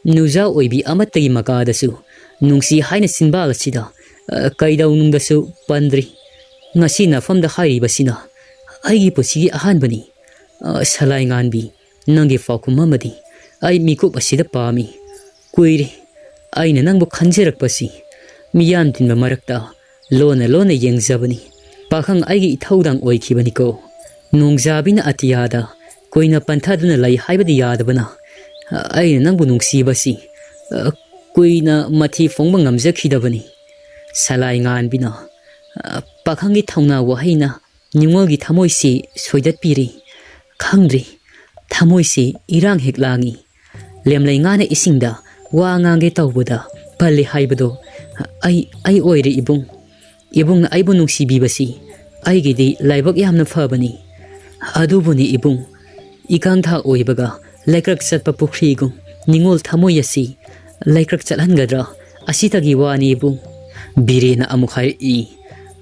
ꯅꯨꯖꯥ ꯑꯣꯏꯕꯤ ꯑꯃꯠꯇꯒꯤ ꯃꯀꯥꯗꯁꯨ ꯅꯨꯡꯁꯤ ꯍꯥꯏꯅ ꯆꯤꯟꯕꯥꯜ ꯑꯁꯤꯗ, ꯑ, ꯀꯩꯗꯧꯅꯨꯡꯗꯁꯨ ꯄꯟꯗ꯭ꯔꯤ꯫ ꯉꯁꯤ ꯅꯐꯝꯗ ꯍꯥꯏꯔꯤꯕꯁꯤꯅ ꯑꯩꯒꯤ ꯄꯨꯟꯁꯤꯒꯤ ꯑꯍꯥꯟꯕꯅꯤ꯫ ꯑ, ꯁꯂꯥꯏ ꯉꯥꯟꯕꯤ, ꯅꯪꯒꯤ ꯄꯥꯎꯈꯨꯝ ꯑꯃꯗꯤ ꯑꯩ ꯃꯤꯀꯨꯞ ꯑꯁꯤꯗ ꯄꯥꯝꯃꯤ꯫ ꯀꯨꯏꯔꯦ ꯑꯩꯅ ꯅꯪꯕꯨ ꯈꯟꯖꯔꯛꯄꯁꯤ꯫ ꯃꯤꯌꯥꯝ ꯇꯤꯟꯕ ꯃꯔꯛꯇ ꯂꯣꯟꯅ ꯂꯣꯟꯅ ꯌꯦꯡꯖꯕꯅꯤ꯫ ꯄꯥꯈꯪ ꯑꯩꯒꯤ ꯏꯊꯧꯗꯥꯡ ꯑꯣꯏꯈꯤꯕꯅꯤꯀꯣ꯫ ꯅꯣꯡꯖꯥꯕꯤꯅ ꯑꯇꯤꯌꯥꯗ ꯀꯨꯏꯅ ꯄꯟꯊꯗꯨꯅ ꯂꯩ ꯍꯥꯏꯕꯗꯤ ꯌꯥꯗꯕꯅ, ꯑꯩꯅ ꯅꯪꯕꯨ ꯅꯨꯡꯁꯤꯕꯁꯤ, ꯑ, ꯀꯨꯏꯅ ꯃꯊꯤ ꯐꯣꯡꯕ ꯉꯝꯖꯈꯤꯗꯕꯅꯤ"꯫ ꯁꯂꯥꯏ ꯉꯥꯟꯕꯤꯅ, ꯑ, ꯄꯥꯈꯪꯒꯤ ꯊꯧꯅꯥ ꯋꯥꯍꯩꯅ ꯅꯤꯉꯣꯜꯒꯤ ꯊꯃꯣꯏꯁꯤ ꯁꯣꯏꯗꯠꯄꯤꯔꯤ꯫ ꯈꯪꯗ꯭ꯔꯤ, ꯊꯃꯣꯏꯁꯤ ꯏꯔꯥꯡ ꯍꯦꯛ ꯂꯥꯡꯉꯤ꯫ ꯂꯦꯝꯂꯩ ꯉꯥꯅ ꯏꯁꯤꯡꯗ ꯋꯥ ꯉꯥꯡꯒꯦ ꯇꯧꯕꯗ ꯄꯜꯂꯤ ꯍꯥꯏꯕꯗꯣ ꯑꯩ, ꯑꯩ ꯑꯣꯏꯔꯦ ꯏꯕꯨꯡ꯫ ꯏꯕꯨꯡꯅ ꯑꯩꯕꯨ ꯅꯨꯡꯁꯤꯕꯤꯕꯁꯤ ꯑꯩꯒꯤꯗꯤ ꯂꯥꯏꯕꯛ ꯌꯥꯝꯅ ꯐꯕꯅꯤ꯫ ꯑꯗꯨꯕꯨꯅꯤ ꯏꯕꯨꯡ, ꯏꯀꯥꯡꯊꯥ ꯑꯣꯏꯕꯒ ꯂꯩꯀ꯭ꯔꯛ ꯆꯠꯄ ꯄꯨꯈ꯭ꯔꯤꯒꯨꯝ ꯅꯤꯉꯣꯜ ꯊꯃꯣꯏ ꯑꯁꯤ ꯂꯩꯀ꯭ꯔꯛ ꯆꯠꯍꯟꯒꯗ꯭ꯔꯥ? ꯑꯁꯤꯇꯒꯤ ꯋꯥꯅꯤ ꯏꯕꯨꯡ꯫ ꯕꯤꯔꯦꯅ ꯑꯃꯨꯛ ꯍꯥꯏꯔꯛꯏ,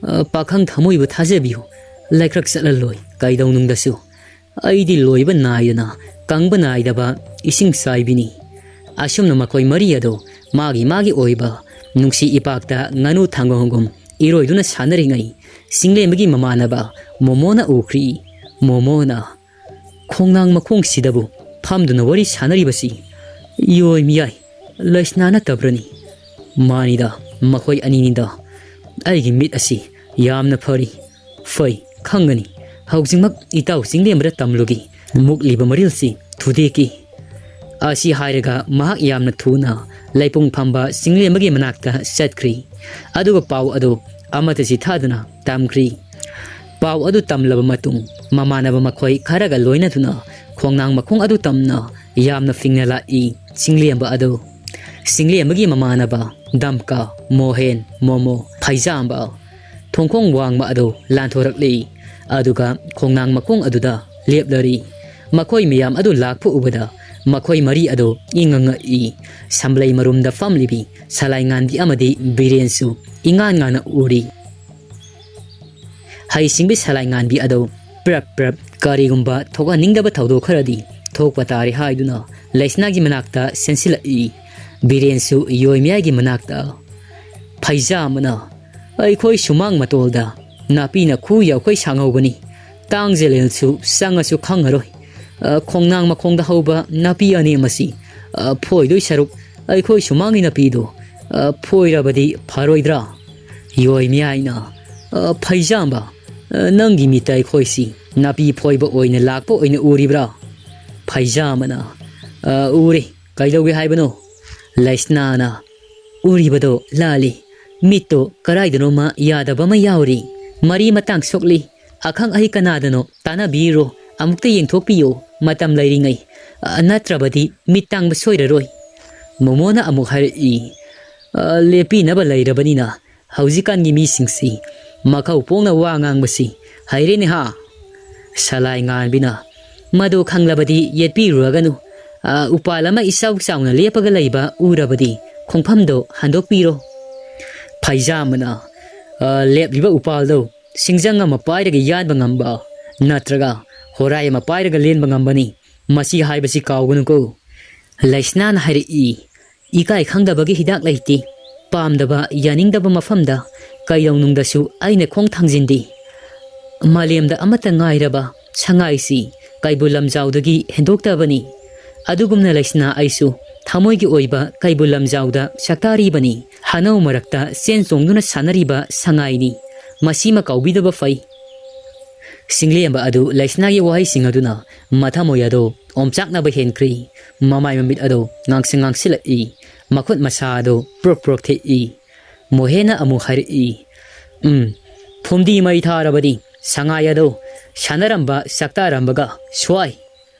"ꯑ, ꯄꯥꯈꯪ ꯊꯃꯣꯏꯕꯨ ꯊꯥꯖꯕꯤꯌꯨ, ꯂꯩꯀ꯭ꯔꯛ ꯆꯠꯍꯜꯂꯣꯏ ꯀꯩꯗꯧꯅꯨꯡꯗꯁꯨ꯫ ꯑꯩꯗꯤ ꯂꯣꯏꯕ ꯅꯥꯏꯗꯅ ꯀꯪꯕ ꯅꯥꯏꯗꯕ ꯏꯁꯤꯡ ꯆꯥꯏꯕꯤꯅꯤ"꯫ ꯑꯁꯨꯝꯅ ꯃꯈꯣꯏ ꯃꯔꯤ ꯑꯗꯨ ꯃꯥꯒꯤ ꯃꯥꯒꯤ ꯑꯣꯏꯕ ꯅꯨꯡꯁꯤ ꯏꯄꯥꯛꯇ ꯉꯥꯅꯨ ꯊꯪꯒꯣꯡꯒꯨꯝ ꯏꯔꯣꯏꯗꯨꯅ ꯁꯥꯟꯅꯔꯤꯉꯩ, ꯆꯤꯡꯂꯦꯝꯕꯒꯤ ꯃꯃꯥꯟꯅꯕ ꯃꯣꯃꯣꯅ ꯎꯈ꯭ꯔꯤ꯫ ꯃꯣꯃꯣꯅ, "ꯈꯣꯡꯅꯥꯡ ꯃꯈꯣꯡꯁꯤꯗꯕꯨ ꯐꯝꯗꯨꯅ ꯋꯥꯔꯤ ꯁꯥꯟꯅꯔꯤꯕꯁꯤ ꯌꯣꯏ ꯃꯤꯌꯥꯏ ꯂꯩꯁꯅꯥ ꯅꯠꯇꯕ꯭ꯔꯅꯤ?" "ꯃꯥꯅꯤꯗ, ꯃꯈꯣꯏ ꯑꯅꯤꯅꯤꯗ꯫ ꯑꯩꯒꯤ ꯃꯤꯠ ꯑꯁꯤ ꯌꯥꯝꯅ ꯐꯔꯤ꯫ ꯐꯩ, ꯈꯪꯒꯅꯤ꯫ ꯍꯧꯖꯤꯛꯃꯛ ꯏꯇꯥꯎ ꯆꯤꯡꯂꯦꯝꯕꯗ ꯇꯝꯂꯨꯒꯤ꯫ ꯃꯨꯛꯂꯤꯕ ꯃꯔꯤꯜꯁꯤ ꯊꯨꯗꯦꯛꯀꯤ꯫" ꯑꯁꯤ ꯍꯥꯏꯔꯒ ꯃꯍꯥꯛ ꯌꯥꯝꯅ ꯊꯨꯅ ꯂꯩꯄꯨꯡ ꯐꯝꯕ ꯆꯤꯡꯂꯦꯝꯕꯒꯤ ꯃꯅꯥꯛꯇ ꯆꯠꯈ꯭ꯔꯤ꯫ ꯑꯗꯨꯒ ꯄꯥꯎ ꯑꯗꯨ ꯑꯃꯠꯇ ꯆꯤꯊꯗꯅ ꯇꯝꯈ꯭ꯔꯤ꯫ ꯄꯥꯎ ꯑꯗꯨ ꯇꯝꯂꯕ ꯃꯇꯨꯡ, ꯃꯃꯥꯟꯅꯕ ꯃꯈꯣꯏ ꯈꯔꯒ ꯂꯣꯏꯅꯗꯨꯅ ꯈꯣꯡꯅꯥꯡ ꯃꯈꯣꯡ ꯑꯗꯨ ꯇꯝꯅ ꯌꯥꯝꯅ ꯐꯤꯡꯅ ꯂꯥꯛꯏ꯫ ꯆꯤꯡꯂꯦꯝꯕ ꯑꯗꯨ, ꯆꯤꯡꯂꯦꯝꯕꯒꯤ ꯃꯃꯥꯟꯅꯕ ꯗꯝꯀꯥ, ꯃꯣꯍꯦꯟ, ꯃꯣꯃꯣ, ꯐꯩꯖꯥꯝꯕ, ꯊꯣꯡꯈꯣꯡ ꯋꯥꯡꯃ ꯑꯗꯨ ꯂꯥꯟꯊꯣꯔꯛꯂꯤ꯫ ꯑꯗꯨꯒ ꯈꯣꯡꯅꯥꯡ ꯃꯈꯣꯡ ꯑꯗꯨꯗ ꯂꯦꯞꯂꯔꯤ꯫ ꯃꯈꯣꯏ ꯃꯌꯥꯝ ꯑꯗꯨ ꯂꯥꯛꯄ ꯎꯕꯗ ꯃꯈꯣꯏ ꯃꯔꯤ ꯑꯗꯨ ꯏꯪꯉ ꯉꯛꯏ꯫ ꯁꯝꯂꯩ ꯃꯔꯨꯝꯗ ꯐꯝꯂꯤꯕꯤ ꯁꯂꯥꯏ ꯉꯥꯟꯕꯤ ꯑꯃꯗꯤ ꯕꯤꯔꯦꯟꯁꯨ ꯏꯉꯥꯟ ꯉꯥꯟꯅ ꯎꯔꯤ꯫ ꯍꯩꯁꯤꯡꯕꯤ ꯁꯂꯥꯏ ꯉꯥꯟꯕꯤ ꯑꯗꯨ ꯄ꯭ꯔꯞ ꯄ꯭ꯔꯞ ꯀꯔꯤꯒꯨꯝꯕ ꯊꯣꯛꯍꯟꯅꯤꯡꯗꯕ ꯊꯧꯗꯣꯛ ꯈꯔꯗꯤ ꯊꯣꯛꯄ ꯇꯥꯔꯦ ꯍꯥꯏꯗꯨꯅ ꯂꯩꯁꯅꯥꯒꯤ ꯃꯅꯥꯛꯇ ꯆꯦꯟꯁꯤꯜꯂꯛꯏ꯫ ꯕꯤꯔꯦꯟꯁꯨ ꯌꯣꯏꯃꯤꯌꯥꯏꯒꯤ ꯃꯅꯥꯛꯇ, "ꯐꯩꯖꯥꯝꯕꯅ, ꯑꯩꯈꯣꯏ ꯁꯨꯃꯥꯡ ꯃꯇꯣꯜꯗ ꯅꯥꯄꯤꯅ ꯈꯨ ꯌꯧꯈꯩ ꯁꯥꯡꯍꯧꯕꯅꯤ꯫ ꯇꯥꯡꯖꯦꯂꯦꯜꯁꯨ ꯆꯪꯉꯁꯨ ꯈꯪꯉꯔꯣꯏ꯫ ꯑ, ꯈꯣꯡꯅꯥꯡ ꯃꯈꯣꯡꯗ ꯍꯧꯕ ꯅꯥꯄꯤ ꯑꯅꯦꯝ ꯑꯁꯤ, ꯑ, ꯐꯣꯏꯗꯣꯏ ꯁꯔꯨꯛ ꯑꯩꯈꯣꯏ ꯁꯨꯃꯥꯡꯒꯤ ꯅꯥꯄꯤꯗꯨ, ꯑ, ꯐꯣꯏꯔꯕꯗꯤ ꯐꯔꯣꯏꯗ꯭ꯔꯥ?" ꯌꯣꯏꯃꯤꯌꯥꯏꯅ, "ꯑ, ꯐꯩꯖꯥꯝꯕ, ꯑ, ꯅꯪꯒꯤ ꯃꯤꯠꯇ ꯑꯩꯈꯣꯏꯁꯤ ꯅꯥꯄꯤ ꯐꯣꯏꯕ ꯑꯣꯏꯅ ꯂꯥꯛꯄ ꯑꯣꯏꯅ ꯎꯔꯤꯕ꯭ꯔꯥ?" ꯐꯩꯖꯥꯝꯕꯅ, "ꯑ, ꯎꯔꯦ꯫ ꯀꯩꯗꯧꯒꯦ ꯍꯥꯏꯕꯅꯣ?" ꯂꯩꯁꯅꯥꯅ, "ꯎꯔꯤꯕꯗꯣ ꯂꯥꯜꯂꯤ꯫ ꯃꯤꯠꯇꯣ ꯀꯔꯥꯏꯗꯅꯣꯃ ꯌꯥꯗꯕ ꯑꯃ ꯌꯥꯎꯔꯤ꯫ ꯃꯔꯤ ꯃꯇꯥꯡ ꯁꯣꯛꯂꯤ꯫ ꯑꯈꯪ ꯑꯍꯩ ꯀꯅꯥꯗꯅꯣ ꯇꯥꯟꯅꯕꯤꯔꯣ꯫ ꯑꯃꯨꯛꯇ ꯌꯦꯡꯊꯣꯛꯄꯤꯌꯣ, ꯃꯇꯝ ꯂꯩꯔꯤꯉꯩ꯫ ꯑ, ꯅꯠꯇ꯭ꯔꯕꯗꯤ ꯃꯤꯠ ꯇꯥꯡꯕ ꯁꯣꯏꯔꯔꯣꯏ꯫" ꯃꯣꯃꯣꯅ ꯑꯃꯨꯛ ꯍꯥꯏꯔꯛꯏ, "ꯑ, ꯂꯦꯞꯄꯤꯅꯕ ꯂꯩꯔꯕꯅꯤꯅ ꯍꯧꯖꯤꯛꯀꯥꯟꯒꯤ ꯃꯤꯁꯤꯡꯁꯤ ꯃꯈꯧ ꯄꯣꯡꯅ ꯋꯥ ꯉꯥꯡꯕꯁꯤ ꯍꯩꯔꯦꯅꯦ ꯍꯥ?" ꯁꯂꯥꯏ ꯉꯥꯟꯕꯤꯅ, "ꯃꯗꯨ ꯈꯪꯂꯕꯗꯤ ꯌꯦꯠꯄꯤꯔꯨꯔꯒꯅꯨ꯫ ꯑ, ꯎꯄꯥꯜ ꯑꯃ ꯏꯆꯥꯎ ꯆꯥꯎꯅ ꯂꯦꯞꯄꯒ ꯂꯩꯕ ꯎꯔꯕꯗꯤ ꯈꯣꯡꯐꯝꯗꯣ ꯍꯟꯗꯣꯛꯄꯤꯔꯣ꯫" ꯐꯩꯖꯥꯝꯕꯅ, "ꯑ, ꯂꯦꯞꯂꯤꯕ ꯎꯄꯥꯜꯗꯣ ꯁꯤꯡꯖꯪ ꯑꯃ ꯄꯥꯏꯔꯒ ꯌꯥꯟꯕ ꯉꯝꯕ ꯅꯠꯇ꯭ꯔꯒ ꯍꯣꯔꯥꯏ ꯑꯃ ꯄꯥꯏꯔꯒ ꯂꯦꯟꯕ ꯉꯝꯕꯅꯤ꯫ ꯃꯁꯤ ꯍꯥꯏꯕꯁꯤ ꯀꯥꯎꯒꯅꯨꯀꯣ꯫" ꯂꯩꯁꯅꯥꯅ ꯍꯥꯏꯔꯛꯏ, "ꯏꯀꯥꯏ ꯈꯪꯗꯕꯒꯤ ꯍꯤꯗꯥꯛ ꯂꯩꯇꯦ꯫ ꯄꯥꯝꯗꯕ, ꯌꯥꯅꯤꯡꯗꯕ ꯃꯐꯝꯗ ꯀꯩꯗꯧꯅꯨꯡꯗꯁꯨ ꯑꯩꯅ ꯈꯣꯡ ꯊꯥꯡꯖꯤꯟꯗꯦ꯫ ꯃꯥꯂꯦꯝꯗ ꯑꯃꯠꯇ ꯉꯥꯏꯔꯕ ꯁꯉꯥꯏꯁꯤ ꯀꯩꯕꯨꯜ ꯂꯝꯖꯥꯎꯗꯒꯤ ꯍꯦꯟꯗꯣꯛꯇꯕꯅꯤ꯫ ꯑꯗꯨꯒꯨꯝꯅ ꯂꯩꯁꯅꯥ ꯑꯩꯁꯨ ꯊꯃꯣꯏꯒꯤ ꯑꯣꯏꯕ ꯀꯩꯕꯨꯜ ꯂꯝꯖꯥꯎꯗ ꯁꯛꯇꯥꯔꯤꯕꯅꯤ꯫ ꯍꯅꯧ ꯃꯔꯛꯇ ꯆꯦꯟ ꯆꯣꯡꯗꯨꯅ ꯁꯥꯟꯅꯔꯤꯕ ꯁꯉꯥꯏꯅꯤ꯫ ꯃꯁꯤꯃ ꯀꯥꯎꯕꯤꯗꯕ ꯐꯩ꯫ ꯆꯤꯡꯂꯦꯝꯕ ꯑꯗꯨ ꯂꯩꯁꯅꯥꯒꯤ ꯋꯥꯍꯩꯁꯤꯡ ꯑꯗꯨꯅ ꯃꯊꯃꯣꯏ ꯑꯗꯨ ꯑꯣꯝꯆꯥꯛꯅꯕ ꯍꯦꯟꯈ꯭ꯔꯤ꯫ ꯃꯃꯥꯏ ꯃꯃꯤꯠ ꯑꯗꯨ ꯉꯥꯡꯁꯪ ꯉꯥꯡꯁꯤꯜꯂꯛꯏ꯫ ꯃꯈꯨꯠ ꯃꯁꯥ ꯑꯗꯨ ꯄ꯭ꯔꯣꯛ ꯄ꯭ꯔꯣꯛ ꯊꯦꯛꯏ꯫ ꯃꯣꯍꯦꯅ ꯑꯃꯨꯛ ꯍꯥꯏꯔꯛꯏ, "ꯎꯝ, ꯐꯨꯝꯗꯤ ꯃꯩ ꯊꯥꯔꯕꯗꯤ ꯁꯉꯥꯏ ꯑꯗꯨ ꯁꯥꯟꯅꯔꯝꯕ ꯁꯛꯇꯥꯔꯝꯕꯒ ꯁ꯭ꯋꯥꯏ"꯫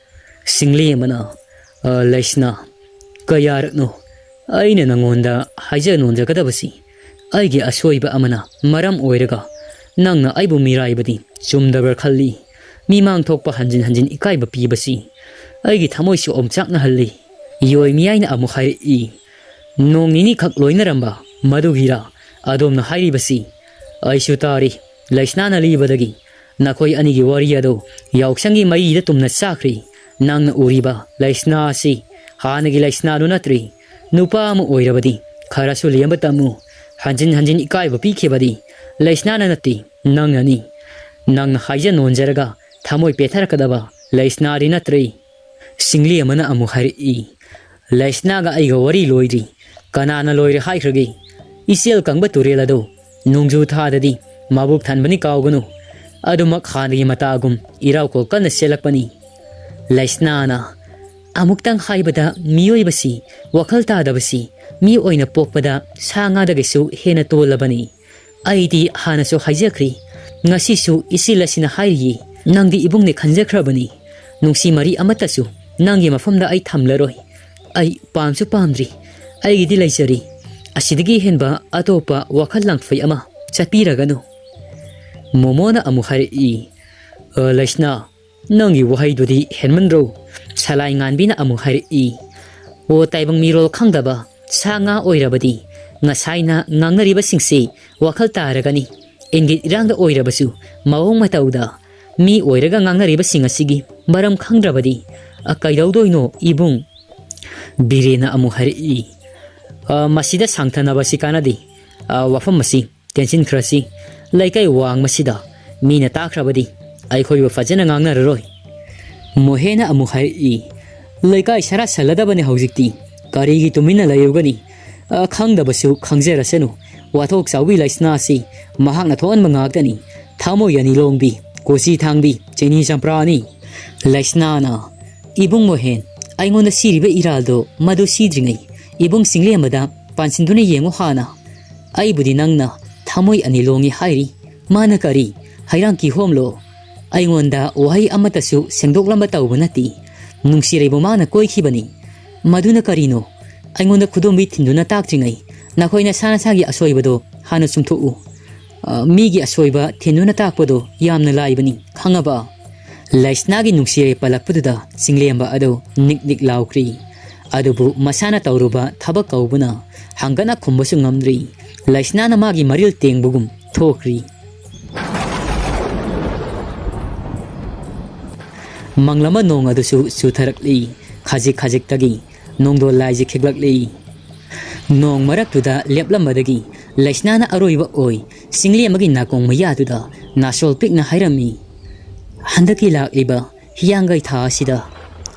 ꯆꯤꯡꯂꯦꯝꯕꯅ, "ꯑ, ꯂꯩꯁꯅꯥ, ꯀꯌꯥꯔꯛꯅꯣ ꯑꯩꯅ ꯅꯉꯣꯟꯗ ꯍꯥꯏꯖ ꯅꯣꯟꯖꯒꯗꯕꯁꯤ? ꯑꯩꯒꯤ ꯑꯁꯣꯏꯕ ꯑꯃꯅ ꯃꯔꯝ ꯑꯣꯏꯔꯒ ꯅꯪꯅ ꯑꯩꯕꯨ ꯃꯤꯔꯥꯏꯕꯗꯤ ꯆꯨꯝꯗꯕ꯭ꯔꯥ ꯈꯜꯂꯤ꯫ ꯃꯤꯃꯥꯡ ꯊꯣꯛꯄ ꯍꯟꯖꯤꯟ ꯍꯟꯖꯤꯟ ꯏꯀꯥꯏꯕ ꯄꯤꯕꯁꯤ ꯑꯩꯒꯤ ꯊꯃꯣꯏꯁꯨ ꯑꯣꯝꯆꯥꯛꯅꯍꯜꯂꯤ꯫ ꯌꯣꯏ ꯃꯤꯌꯥꯏꯅ ꯑꯃꯨꯛ ꯍꯥꯏꯔꯛꯏ, ꯅꯣꯡ ꯅꯤꯅꯤꯈꯛ ꯂꯣꯏꯅꯔꯝꯕ ꯃꯗꯨꯒꯤꯔꯥ ꯑꯗꯣꯝꯅ ꯍꯥꯏꯔꯤꯕꯁꯤ? ꯑꯩꯁꯨ ꯇꯥꯔꯤ, ꯂꯩꯁꯅꯥꯅ ꯂꯤꯕꯗꯒꯤ ꯅꯈꯣꯏ ꯑꯅꯤꯒꯤ ꯋꯥꯔꯤ ꯑꯗꯨ ꯌꯥꯎꯁꯪꯒꯤ ꯃꯩꯗ ꯇꯨꯝꯅ ꯆꯥꯈ꯭ꯔꯤ꯫ ꯅꯪꯅ ꯎꯔꯤꯕ ꯂꯩꯁꯅꯥ ꯑꯁꯤ ꯍꯥꯟꯅꯒꯤ ꯂꯩꯁꯅꯥꯗꯨ ꯅꯠꯇ꯭ꯔꯤ꯫ ꯅꯨꯄꯥ ꯑꯃ ꯑꯣꯏꯔꯕꯗꯤ ꯈꯔꯁꯨ ꯂꯦꯝꯕ ꯇꯝꯃꯨ꯫ ꯍꯟꯖꯤꯟ ꯍꯟꯖꯤꯟ ꯏꯀꯥꯏꯕ ꯄꯤꯈꯤꯕꯗꯤ ꯂꯩꯁꯅꯥꯅ ꯅꯠꯇꯦ, ꯅꯪꯅꯅꯤ꯫ ꯅꯪꯅ ꯍꯥꯏꯖ ꯅꯣꯟꯖꯔꯒ ꯊꯃꯣꯏ ꯄꯦꯠꯊꯔꯛꯀꯗꯕ ꯂꯩꯁꯅꯥꯗꯤ ꯅꯠꯇ꯭ꯔꯤ"꯫ ꯆꯤꯡꯂꯦꯝꯕꯅ ꯑꯃꯨꯛ ꯍꯥꯏꯔꯛꯏ, "ꯂꯩꯁꯅꯥꯒ ꯑꯩꯒ ꯋꯥꯔꯤ ꯂꯣꯏꯗ꯭ꯔꯤ꯫ ꯀꯅꯥꯅ ꯂꯣꯏꯔꯦ ꯍꯥꯏꯈ꯭ꯔꯒꯦ? ꯏꯆꯦꯜ ꯀꯪꯕ ꯇꯨꯔꯦꯜ ꯑꯗꯨ ꯅꯣꯡꯖꯨ ꯊꯥꯗꯗꯤ ꯃꯕꯨꯛ ꯊꯟꯕꯅꯤ ꯀꯥꯎꯒꯅꯨ꯫ ꯑꯗꯨꯃꯛ ꯍꯥꯟꯅꯒꯤ ꯃꯇꯥꯒꯨꯝ ꯏꯔꯥꯎꯈꯣꯜ ꯀꯟꯅ ꯆꯦꯜꯂꯛꯄꯅꯤ"꯫ ꯂꯩꯁꯅꯥꯅ, "ꯑꯃꯨꯛꯇꯪ ꯍꯥꯏꯕꯗ ꯃꯤꯑꯣꯏꯕꯁꯤ ꯋꯥꯈꯜ ꯇꯥꯗꯕꯁꯤ ꯃꯤ ꯑꯣꯏꯅ ꯄꯣꯛꯄꯗ ꯁꯥ ꯉꯥꯗꯒꯤꯁꯨ ꯍꯦꯟꯅ ꯇꯣꯜꯂꯕꯅꯤ꯫ ꯑꯩꯗꯤ ꯍꯥꯟꯅꯁꯨ ꯍꯥꯏꯖꯈ꯭ꯔꯤ, ꯉꯁꯤꯁꯨ ꯏꯆꯦꯜ ꯑꯁꯤꯅ ꯍꯥꯏꯔꯤꯌꯦ, ꯅꯪꯗꯤ ꯏꯕꯨꯡꯅꯦ ꯈꯟꯖꯈ꯭ꯔꯕꯅꯤ꯫ ꯅꯨꯡꯁꯤ ꯃꯔꯤ ꯑꯃꯠꯇꯁꯨ ꯅꯪꯒꯤ ꯃꯐꯝꯗ ꯑꯩ ꯊꯝꯂꯔꯣꯏ꯫ ꯑꯩ ꯄꯥꯝꯁꯨ ꯄꯥꯝꯗ꯭ꯔꯤ꯫ ꯑꯩꯒꯤꯗꯤ ꯂꯩꯖꯔꯤ꯫ ꯑꯁꯤꯗꯒꯤ ꯍꯦꯟꯕ ꯑꯇꯣꯞꯄ ꯋꯥꯈꯜ ꯂꯥꯡꯐꯩ ꯑꯃ ꯆꯠꯄꯤꯔꯒꯅꯨ"꯫ ꯃꯣꯃꯣꯅ ꯑꯃꯨꯛ ꯍꯥꯏꯔꯛꯏ, "ꯑ, ꯂꯩꯁꯅꯥ, ꯅꯪꯒꯤ ꯋꯥꯍꯩꯗꯨꯗꯤ ꯍꯦꯟꯃꯟꯗ꯭ꯔꯣ?" ꯁꯂꯥꯏ ꯉꯥꯟꯕꯤꯅ ꯑꯃꯨꯛ ꯍꯥꯏꯔꯛꯏ, "ꯑꯣ, ꯇꯥꯏꯕꯪ ꯃꯤꯔꯣꯜ ꯈꯪꯗꯕ ꯁꯥ ꯉꯥ ꯑꯣꯏꯔꯕꯗꯤ ꯉꯁꯥꯏꯅ ꯉꯥꯡꯅꯔꯤꯕꯁꯤꯡꯁꯤ ꯋꯥꯈꯜ ꯇꯥꯔꯒꯅꯤ꯫ ꯏꯪꯒꯤꯠ ꯏꯔꯥꯡꯗ ꯑꯣꯏꯔꯕꯁꯨ ꯃꯑꯣꯡ ꯃꯇꯧꯗ ꯃꯤ ꯑꯣꯏꯔꯒ ꯉꯥꯡꯅꯔꯤꯕꯁꯤꯡ ꯑꯁꯤꯒꯤ ꯃꯔꯝ ꯈꯪꯗ꯭ꯔꯕꯗꯤ, ꯑ, ꯀꯩꯗꯧꯗꯣꯏꯅꯣ ꯏꯕꯨꯡ?" ꯕꯤꯔꯦꯟꯅ ꯑꯃꯨꯛ ꯍꯥꯏꯔꯛꯏ, "ꯑ, ꯃꯁꯤꯗ ꯁꯥꯡꯊꯅꯕꯁꯤ ꯀꯥꯟꯅꯗꯦ꯫ ꯑ, ꯋꯥꯐꯝ ꯑꯁꯤ ꯇꯦꯟꯁꯤꯟꯈ꯭ꯔꯁꯤ꯫ ꯂꯩꯀꯥꯏ ꯋꯥꯡꯃꯁꯤꯗ ꯃꯤꯅ ꯇꯥꯈ꯭ꯔꯕꯗꯤ ꯑꯩꯈꯣꯏꯕꯨ ꯐꯖꯅ ꯉꯥꯡꯅꯔꯔꯣꯏ꯫ ꯃꯣꯍꯦꯅ ꯑꯃꯨꯛ ꯍꯥꯏꯔꯛꯏ, "ꯂꯩꯀꯥꯏ ꯁꯔꯥ ꯁꯜꯂꯗꯕꯅꯤ ꯍꯧꯖꯤꯛꯇꯤ꯫ ꯀꯔꯤꯒꯤ ꯇꯨꯃꯤꯟꯅ ꯂꯩꯔꯨꯒꯅꯤ? ꯑ, ꯈꯪꯗꯕꯁꯨ ꯈꯪꯖꯔꯁꯅꯨ꯫ ꯋꯥꯊꯣꯛ ꯆꯥꯎꯕꯤ ꯂꯩꯁꯅꯥꯁꯤ ꯃꯍꯥꯛꯅ ꯊꯣꯛꯍꯟꯕ ꯉꯥꯛꯇꯅꯤ꯫ ꯊꯃꯣꯏ ꯑꯅꯤ ꯂꯣꯡꯕꯤ, ꯀꯣꯆꯤ ꯊꯥꯡꯕꯤ, ꯆꯤꯅꯤ ꯆꯝꯄ꯭ꯔꯥꯅꯤ꯫" ꯂꯩꯁꯅꯥꯅ, "ꯏꯕꯨꯡ ꯃꯣꯍꯦꯟ, ꯑꯩꯉꯣꯟꯗ ꯁꯤꯔꯤꯕ ꯏꯔꯥꯜꯗꯣ ꯃꯗꯨ ꯁꯤꯗ꯭ꯔꯤꯉꯩ ꯏꯕꯨꯡ ꯆꯤꯡꯂꯦꯝꯕꯗ ꯄꯥꯟꯁꯤꯟꯗꯨꯅ ꯌꯦꯡꯉꯨ ꯍꯥꯟꯅ꯫ ꯑꯩꯕꯨꯗꯤ ꯅꯪꯅ ꯊꯃꯣꯏ ꯑꯅꯤ ꯂꯣꯡꯉꯤ ꯍꯥꯏꯔꯤ꯫ ꯃꯥꯅ ꯀꯔꯤ? ꯍꯩꯔꯥꯡ ꯀꯤꯍꯣꯝꯂꯣ? ꯑꯩꯉꯣꯟꯗ ꯋꯥꯍꯩ ꯑꯃꯠꯇꯁꯨ ꯁꯦꯡꯗꯣꯛꯂꯝꯕ ꯇꯧꯕ ꯅꯠꯇꯦ꯫ ꯅꯨꯡꯁꯤꯔꯩꯕꯨ ꯃꯥꯅ ꯀꯣꯏꯈꯤꯕꯅꯤ꯫ ꯃꯗꯨꯅ ꯀꯔꯤꯅꯣ? ꯑꯩꯉꯣꯟꯗ ꯈꯨꯗꯣꯝꯕꯤ ꯊꯤꯟꯗꯨꯅ ꯇꯥꯛꯇ꯭ꯔꯤꯉꯩ ꯅꯈꯣꯏ ꯅꯁꯥ ꯅꯁꯥꯒꯤ ꯑꯁꯣꯏꯕꯗꯣ ꯍꯥꯟꯅ ꯆꯨꯝꯊꯣꯛꯎ꯫ ꯑ, ꯃꯤꯒꯤ ꯑꯁꯣꯏꯕ ꯊꯤꯟꯗꯨꯅ ꯇꯥꯛꯄꯗꯣ ꯌꯥꯝꯅ ꯂꯥꯏꯕꯅꯤ, ꯈꯪꯉꯕ?" ꯂꯩꯁꯅꯥꯒꯤ ꯅꯨꯡꯁꯤꯔꯩ ꯄꯜꯂꯛꯄꯗꯨꯗ ꯆꯤꯡꯂꯦꯝꯕ ꯑꯗꯨ ꯅꯤꯛ ꯅꯤꯛ ꯂꯥꯎꯈ꯭ꯔꯤ꯫ ꯑꯗꯨꯕꯨ ꯃꯁꯥꯅ ꯇꯧꯔꯨꯕ ꯊꯕꯛ ꯀꯧꯕꯅ ꯍꯪꯒꯠꯅ ꯈꯨꯝꯕꯁꯨ ꯉꯝꯗ꯭ꯔꯤ꯫ ꯂꯩꯁꯅꯥꯅ ꯃꯥꯒꯤ ꯃꯔꯤꯜ ꯇꯦꯡꯕꯒꯨꯝ ꯊꯣꯛꯈ꯭ꯔꯤ꯫ ꯃꯪꯂꯝꯕ ꯅꯣꯡ ꯑꯗꯨꯁꯨ ꯆꯨꯊꯔꯛꯂꯤ꯫ ꯈꯖꯤꯛ ꯈꯖꯤꯛꯇꯒꯤ ꯅꯣꯡꯗꯣꯜ ꯂꯥꯏꯁꯤ ꯈꯤꯛꯂꯛꯂꯤ꯫ ꯅꯣꯡ ꯃꯔꯛꯇꯨꯗ ꯂꯦꯞꯂꯝꯕꯗꯒꯤ ꯂꯩꯁꯅꯥꯅ ꯑꯔꯣꯏꯕ ꯑꯣꯏ ꯆꯤꯡꯂꯦꯝꯕꯒꯤ ꯅꯥꯀꯣꯡ ꯃꯌꯥꯗꯨꯗ ꯅꯥꯁꯣꯜ ꯄꯤꯛꯅ ꯍꯥꯏꯔꯝꯃꯤ, "ꯍꯟꯗꯛꯀꯤ ꯂꯥꯛꯂꯤꯕ ꯍꯤꯌꯥꯡꯒꯩ ꯊꯥ ꯑꯁꯤꯗ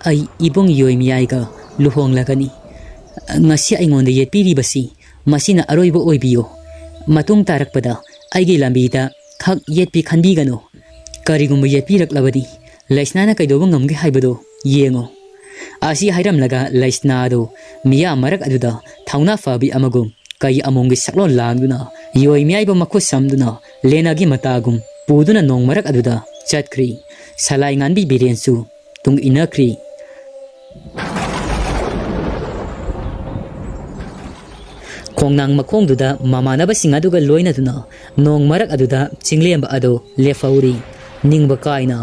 ꯑꯩ ꯏꯕꯨꯡ ꯌꯣꯏꯃꯤꯌꯥꯏꯒ ꯂꯨꯍꯣꯡꯂꯒꯅꯤ꯫ ꯉꯁꯤ ꯑꯩꯉꯣꯟꯗ ꯌꯦꯠꯄꯤꯔꯤꯕꯁꯤ ꯃꯁꯤꯅ ꯑꯔꯣꯏꯕ ꯑꯣꯏꯕꯤꯌꯨ꯫ ꯃꯇꯨꯡ ꯇꯥꯔꯛꯄꯗ ꯑꯩꯒꯤ ꯂꯝꯕꯤꯗ ꯈꯛ ꯌꯦꯠꯄꯤ ꯈꯟꯕꯤꯒꯅꯨ꯫ ꯀꯔꯤꯒꯨꯝꯕ ꯌꯦꯠꯄꯤꯔꯛꯂꯕꯗꯤ ꯂꯩꯁꯅꯥꯅ ꯀꯩꯗꯧꯕ ꯉꯝꯒꯦ ꯍꯥꯏꯕꯗꯨ ꯌꯦꯡꯉꯨ꯫" ꯑꯁꯤ ꯍꯥꯏꯔꯝꯂꯒ ꯂꯩꯁꯅꯥ ꯑꯗꯨ ꯃꯤꯌꯥꯝ ꯃꯔꯛ ꯑꯗꯨꯗ ꯊꯧꯅꯥ ꯐꯕꯤ ꯑꯃꯒꯨꯝ ꯀꯩ ꯑꯃꯣꯝꯒꯤ ꯁꯛꯂꯣꯟ ꯂꯥꯡꯗꯨꯅ ꯌꯣꯏ ꯃꯤꯌꯥꯏꯕ ꯃꯈꯨꯠ ꯁꯝꯗꯨꯅ ꯂꯦꯅꯥꯒꯤ ꯃꯇꯥꯒꯨꯝ ꯄꯨꯗꯨꯅ ꯅꯣꯡ ꯃꯔꯛ ꯑꯗꯨꯗ ꯆꯠꯈ꯭ꯔꯤ꯫ ꯁꯂꯥꯏ ꯉꯥꯟꯕꯤ ꯕꯤꯔꯦꯟꯁꯨ ꯇꯨꯡ ꯏꯟꯅꯈ꯭ꯔꯤ꯫ ꯈꯣꯡꯅꯥꯡ ꯃꯈꯣꯡꯗꯨꯗ ꯃꯃꯥꯟꯅꯕꯁꯤꯡ ꯑꯗꯨꯒ ꯂꯣꯏꯅꯗꯨꯅ ꯅꯣꯡ ꯃꯔꯛ ꯑꯗꯨꯗ ꯆꯤꯡꯂꯦꯝꯕ ꯑꯗꯨ ꯂꯦꯞꯍꯧꯔꯤ꯫ ꯅꯤꯡꯕ ꯀꯥꯏꯅ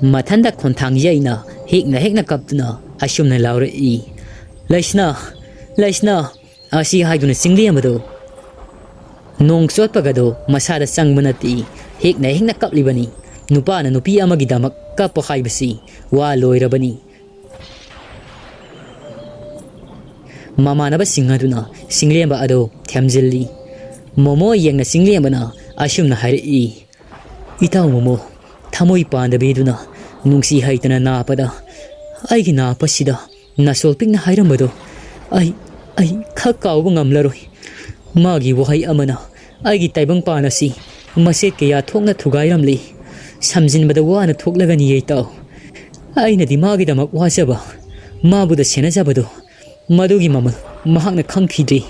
ꯃꯊꯟꯗ ꯈꯣꯟꯊꯥꯡ ꯌꯩꯅ ꯍꯦꯛꯅ ꯍꯦꯛꯅ ꯀꯞꯇꯨꯅ ꯑꯁꯨꯝꯅ ꯂꯥꯎꯔꯛꯏ, "ꯂꯩꯁꯅꯥ! ꯂꯩꯁꯅꯥ!" ꯑꯁꯤ ꯍꯥꯏꯗꯨꯅ ꯆꯤꯡꯂꯦꯝꯕꯗꯨ ꯅꯣꯡ ꯆꯣꯠꯄꯒꯗꯣ ꯃꯁꯥꯗ ꯆꯪꯕ ꯅꯠꯇꯦ꯫ ꯍꯦꯛꯅ ꯍꯦꯛꯅ ꯀꯞꯂꯤꯕꯅꯤ꯫ ꯅꯨꯄꯥꯅ ꯅꯨꯄꯤ ꯑꯃꯒꯤꯗꯃꯛ ꯀꯞꯄ ꯍꯥꯏꯕꯁꯤ ꯋꯥ ꯂꯣꯏꯔꯕꯅꯤ꯫ ꯃꯃꯥꯟꯅꯕꯁꯤꯡ ꯑꯗꯨꯅ ꯆꯤꯡꯂꯦꯝꯕ ꯑꯗꯨ ꯊꯦꯝꯖꯤꯜꯂꯤ꯫ ꯃꯣꯃꯣ ꯌꯦꯡꯅ ꯆꯤꯡꯂꯦꯝꯕꯅ ꯑꯁꯨꯝꯅ ꯍꯥꯏꯔꯛꯏ, "ꯏꯇꯥꯎ ꯃꯣꯃꯣ, ꯊꯃꯣꯏ ꯄꯥꯟꯗꯕꯤꯗꯨꯅ ꯅꯨꯡꯁꯤ ꯍꯩꯇꯅ ꯅꯥꯞꯄꯗ, ꯑꯩꯒꯤ ꯅꯥꯞꯄꯁꯤꯗ ꯅꯥꯁꯣꯜ ꯄꯤꯛꯅ ꯍꯥꯏꯔꯝꯕꯗꯣ ꯑꯩ, ꯑꯩ ꯈꯛ ꯀꯥꯎꯕ ꯉꯝꯂꯔꯣꯏ꯫ ꯃꯥꯒꯤ ꯋꯥꯍꯩ ꯑꯃꯅ ꯑꯩꯒꯤ ꯇꯥꯏꯕꯪꯄꯥꯟ ꯑꯁꯤ ꯃꯆꯦꯠ ꯀꯌꯥ ꯊꯣꯛꯅ ꯊꯨꯒꯥꯏꯔꯝꯂꯤ꯫ ꯁꯝꯖꯤꯟꯕꯗ ꯋꯥꯅ ꯊꯣꯛꯂꯒꯅꯤꯌꯦ ꯏꯇꯥꯎ꯫ ꯑꯩꯅꯗꯤ ꯃꯥꯒꯤꯗꯃꯛ ꯋꯥꯖꯕ, ꯃꯥꯕꯨꯗ ꯁꯦꯟꯅꯖꯕꯗꯣ, ꯃꯗꯨꯒꯤ ꯃꯃꯜ ꯃꯍꯥꯛꯅ ꯈꯪꯈꯤꯗ꯭ꯔꯤ꯫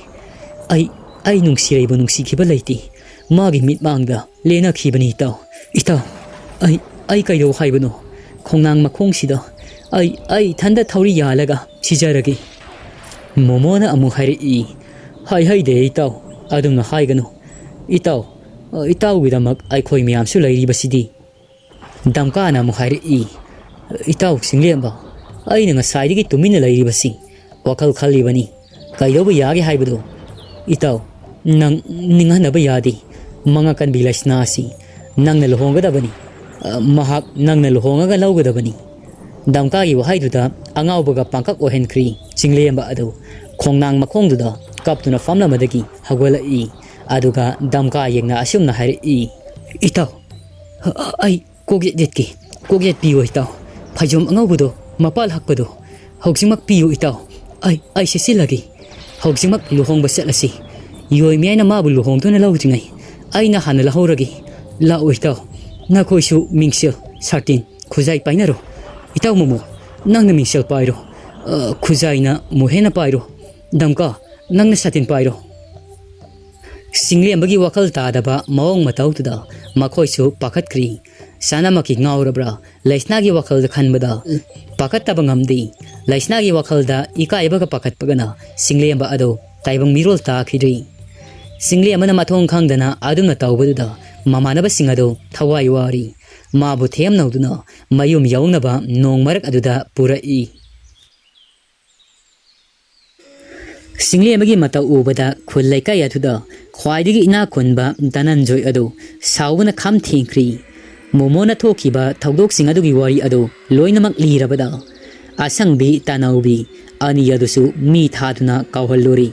ꯑꯩ, ꯑꯩ ꯅꯨꯡꯁꯤꯔꯩꯕ ꯅꯨꯡꯁꯤꯈꯤꯕ ꯂꯩꯇꯦ꯫ ꯃꯥꯒꯤ ꯃꯤꯠꯃꯥꯡꯗ ꯂꯦꯟꯅꯈꯤꯕꯅꯤ ꯏꯇꯥꯎ꯫ ꯏꯇꯥꯎ, ꯑꯩ, ꯑꯩ ꯀꯩꯗꯧ ꯍꯥꯏꯕꯅꯣ? ꯈꯣꯡꯅꯥꯡ ꯃꯈꯣꯡꯁꯤꯗ ꯑꯩ, ꯑꯩ ꯏꯊꯟꯗ ꯊꯧꯔꯤ ꯌꯥꯜꯂꯒ ꯁꯤꯖꯔꯒꯦ꯫ ꯃꯣꯃꯣꯅ ꯑꯃꯨꯛ ꯍꯥꯏꯔꯛꯏ, ꯍꯥꯏ ꯍꯩꯗꯦ ꯏꯇꯥꯎ, ꯑꯗꯨꯝꯅ ꯍꯥꯏꯒꯅꯨ꯫ ꯏꯇꯥꯎ, ꯏꯇꯥꯎꯒꯤꯗꯃꯛ ꯑꯩꯈꯣꯏ ꯃꯌꯥꯝꯁꯨ ꯂꯩꯔꯤꯕꯁꯤꯗꯤ꯫ ꯗꯝꯀꯥꯅ ꯑꯃꯨꯛ ꯍꯥꯏꯔꯛꯏ, ꯏꯇꯥꯎ ꯆꯤꯡꯂꯦꯝꯕ, ꯑꯩꯅ ꯉꯁꯥꯏꯗꯒꯤ ꯇꯨꯃꯤꯟꯅ ꯂꯩꯔꯤꯕꯁꯤ ꯋꯥꯈꯜ ꯈꯜꯂꯤꯕꯅꯤ꯫ ꯀꯩꯗꯧꯕ ꯌꯥꯒꯦ ꯍꯥꯏꯕꯗꯨ, ꯏꯇꯥꯎ, ꯅꯪ ꯅꯤꯡꯍꯟꯅꯕ ꯌꯥꯗꯦ꯫ ꯃꯉꯥꯀꯟꯕꯤ ꯂꯩꯁꯅꯥ ꯑꯁꯤ ꯅꯪꯅ ꯂꯨꯍꯣꯡꯒꯗꯕꯅꯤ꯫ ꯑ, ꯃꯍꯥꯛ ꯅꯪꯅ ꯂꯨꯍꯣꯡꯉꯒ ꯂꯧꯒꯗꯕꯅꯤ꯫ ꯗꯝꯀꯥꯒꯤ ꯋꯥꯍꯩꯗꯨꯗ ꯑꯉꯥꯎꯕꯒ ꯄꯥꯡꯀꯛ ꯑꯣꯏꯍꯟꯈ꯭ꯔꯤ꯫ ꯆꯤꯡꯂꯦꯝꯕ ꯑꯗꯨ ꯈꯣꯡꯅꯥꯡ ꯃꯈꯣꯡꯗꯨꯗ ꯀꯞꯇꯨꯅ ꯐꯝꯂꯝꯕꯗꯒꯤ ꯍꯧꯒꯠꯂꯛꯏ꯫ ꯑꯗꯨꯒ ꯗꯝꯀꯥ ꯌꯦꯡꯅ ꯑꯁꯨꯝꯅ ꯍꯥꯏꯔꯛꯏ, ꯏꯇꯥꯎ, ꯑ-, ꯑ-, ꯑꯩ ꯀꯣꯛ ꯌꯦꯠ ꯌꯦꯠꯀꯦ꯫ ꯀꯣꯛ ꯌꯦꯠ ꯄꯤꯌꯣ ꯏꯇꯥꯎ꯫ ꯐꯩꯖꯣꯝ ꯑꯉꯧꯕꯗꯣ, ꯃꯄꯥꯜ ꯍꯛꯄꯗꯣ, ꯍꯧꯖꯤꯛꯃꯛ ꯄꯤꯌꯨ ꯏꯇꯥꯎ꯫ ꯑꯩ, ꯑꯩ ꯁꯦꯠꯆꯤꯜꯂꯒꯦ꯫ ꯍꯧꯖꯤꯛꯃꯛ ꯂꯨꯍꯣꯡꯕ ꯆꯠꯂꯁꯤ꯫ ꯌꯣꯏꯃꯌꯥꯏꯅ ꯃꯥꯕꯨ ꯂꯨꯍꯣꯡꯗꯨꯅ ꯂꯧꯗ꯭ꯔꯤꯉꯩ ꯑꯩꯅ ꯍꯥꯟꯅ ꯂꯧꯍꯧꯔꯒꯦ꯫ ꯂꯥꯛꯑꯣ ꯏꯇꯥꯎ, ꯅꯈꯣꯏꯁꯨ ꯃꯤꯡꯁꯦꯜ, ꯁꯥꯇꯤꯟ, ꯈꯨꯖꯥꯏ ꯄꯥꯏꯅꯔꯣ꯫ ꯏꯇꯥꯎ ꯃꯣꯃꯣ, ꯅꯪꯅ ꯃꯤꯡꯁꯦꯜ ꯄꯥꯏꯔꯣ꯫ ꯑ, ꯈꯨꯖꯥꯏꯅ ꯃꯨꯍꯦꯟꯅ ꯄꯥꯏꯔꯣ꯫ ꯗꯝꯀꯥ, ꯅꯪꯅ ꯁꯥꯇꯤꯟ ꯄꯥꯏꯔꯣ꯫ ꯆꯤꯡꯂꯦꯝꯕꯒꯤ ꯋꯥꯈꯜ ꯇꯥꯗꯕ ꯃꯑꯣꯡ ꯃꯇꯧꯗꯨꯗ ꯃꯈꯣꯏꯁꯨ ꯄꯥꯈꯠꯈ꯭ꯔꯤ꯫ ꯁꯅꯥꯃꯛꯀꯤ ꯉꯥꯎꯔꯕ꯭ꯔꯥ? ꯂꯩꯁꯅꯥꯒꯤ ꯋꯥꯈꯜꯗ ꯈꯟꯕꯗ ꯄꯥꯈꯠꯇꯕ ꯉꯝꯗꯦ꯫ ꯂꯩꯁꯅꯥꯒꯤ ꯋꯥꯈꯜꯗ ꯏꯀꯥꯏꯕꯒ ꯄꯥꯈꯠꯄꯒꯅ ꯆꯤꯡꯂꯦꯝꯕ ꯑꯗꯨ ꯇꯥꯏꯕꯪ ꯃꯤꯔꯣꯜ ꯇꯥꯈꯤꯗ꯭ꯔꯤ꯫ ꯆꯤꯡꯂꯦꯝꯕꯅ ꯃꯊꯣꯡ ꯈꯪꯗꯅ ꯑꯗꯨꯝꯅ ꯇꯧꯕꯗꯨꯗ ꯃꯃꯥꯟꯅꯕꯁꯤꯡ ꯑꯗꯨ ꯊꯋꯥꯏ ꯋꯥꯔꯤ꯫ ꯃꯥꯕꯨ ꯊꯦꯝꯅꯧꯗꯨꯅ ꯃꯌꯨꯝ ꯌꯧꯅꯕ ꯅꯣꯡ ꯃꯔꯛ ꯑꯗꯨꯗ ꯄꯨꯔꯛꯏ꯫ ꯆꯤꯡꯂꯦꯝꯕꯒꯤ ꯃꯇꯧ ꯎꯕꯗ ꯈꯨꯜ ꯂꯩꯀꯥꯏ ꯑꯗꯨꯗ ꯈ꯭ꯋꯥꯏꯗꯒꯤ ꯏꯅꯥꯛ ꯈꯨꯟꯕ ꯙꯅꯟꯖꯣꯏ ꯑꯗꯨ ꯁꯥꯎꯕꯅ ꯈꯝ ꯊꯦꯡꯈ꯭ꯔꯤ꯫ ꯃꯣꯃꯣꯅ ꯊꯣꯛꯈꯤꯕ ꯊꯧꯗꯣꯛꯁꯤꯡ ꯑꯗꯨꯒꯤ ꯋꯥꯔꯤ ꯑꯗꯨ ꯂꯣꯏꯅꯃꯛ ꯂꯤꯔꯕꯗ, ꯑꯁꯪꯕꯤ, ꯇꯥꯅꯧꯕꯤ ꯑꯅꯤ ꯑꯗꯨꯁꯨ ꯃꯤ ꯊꯥꯗꯨꯅ ꯀꯥꯎꯍꯜꯂꯨꯔꯤ꯫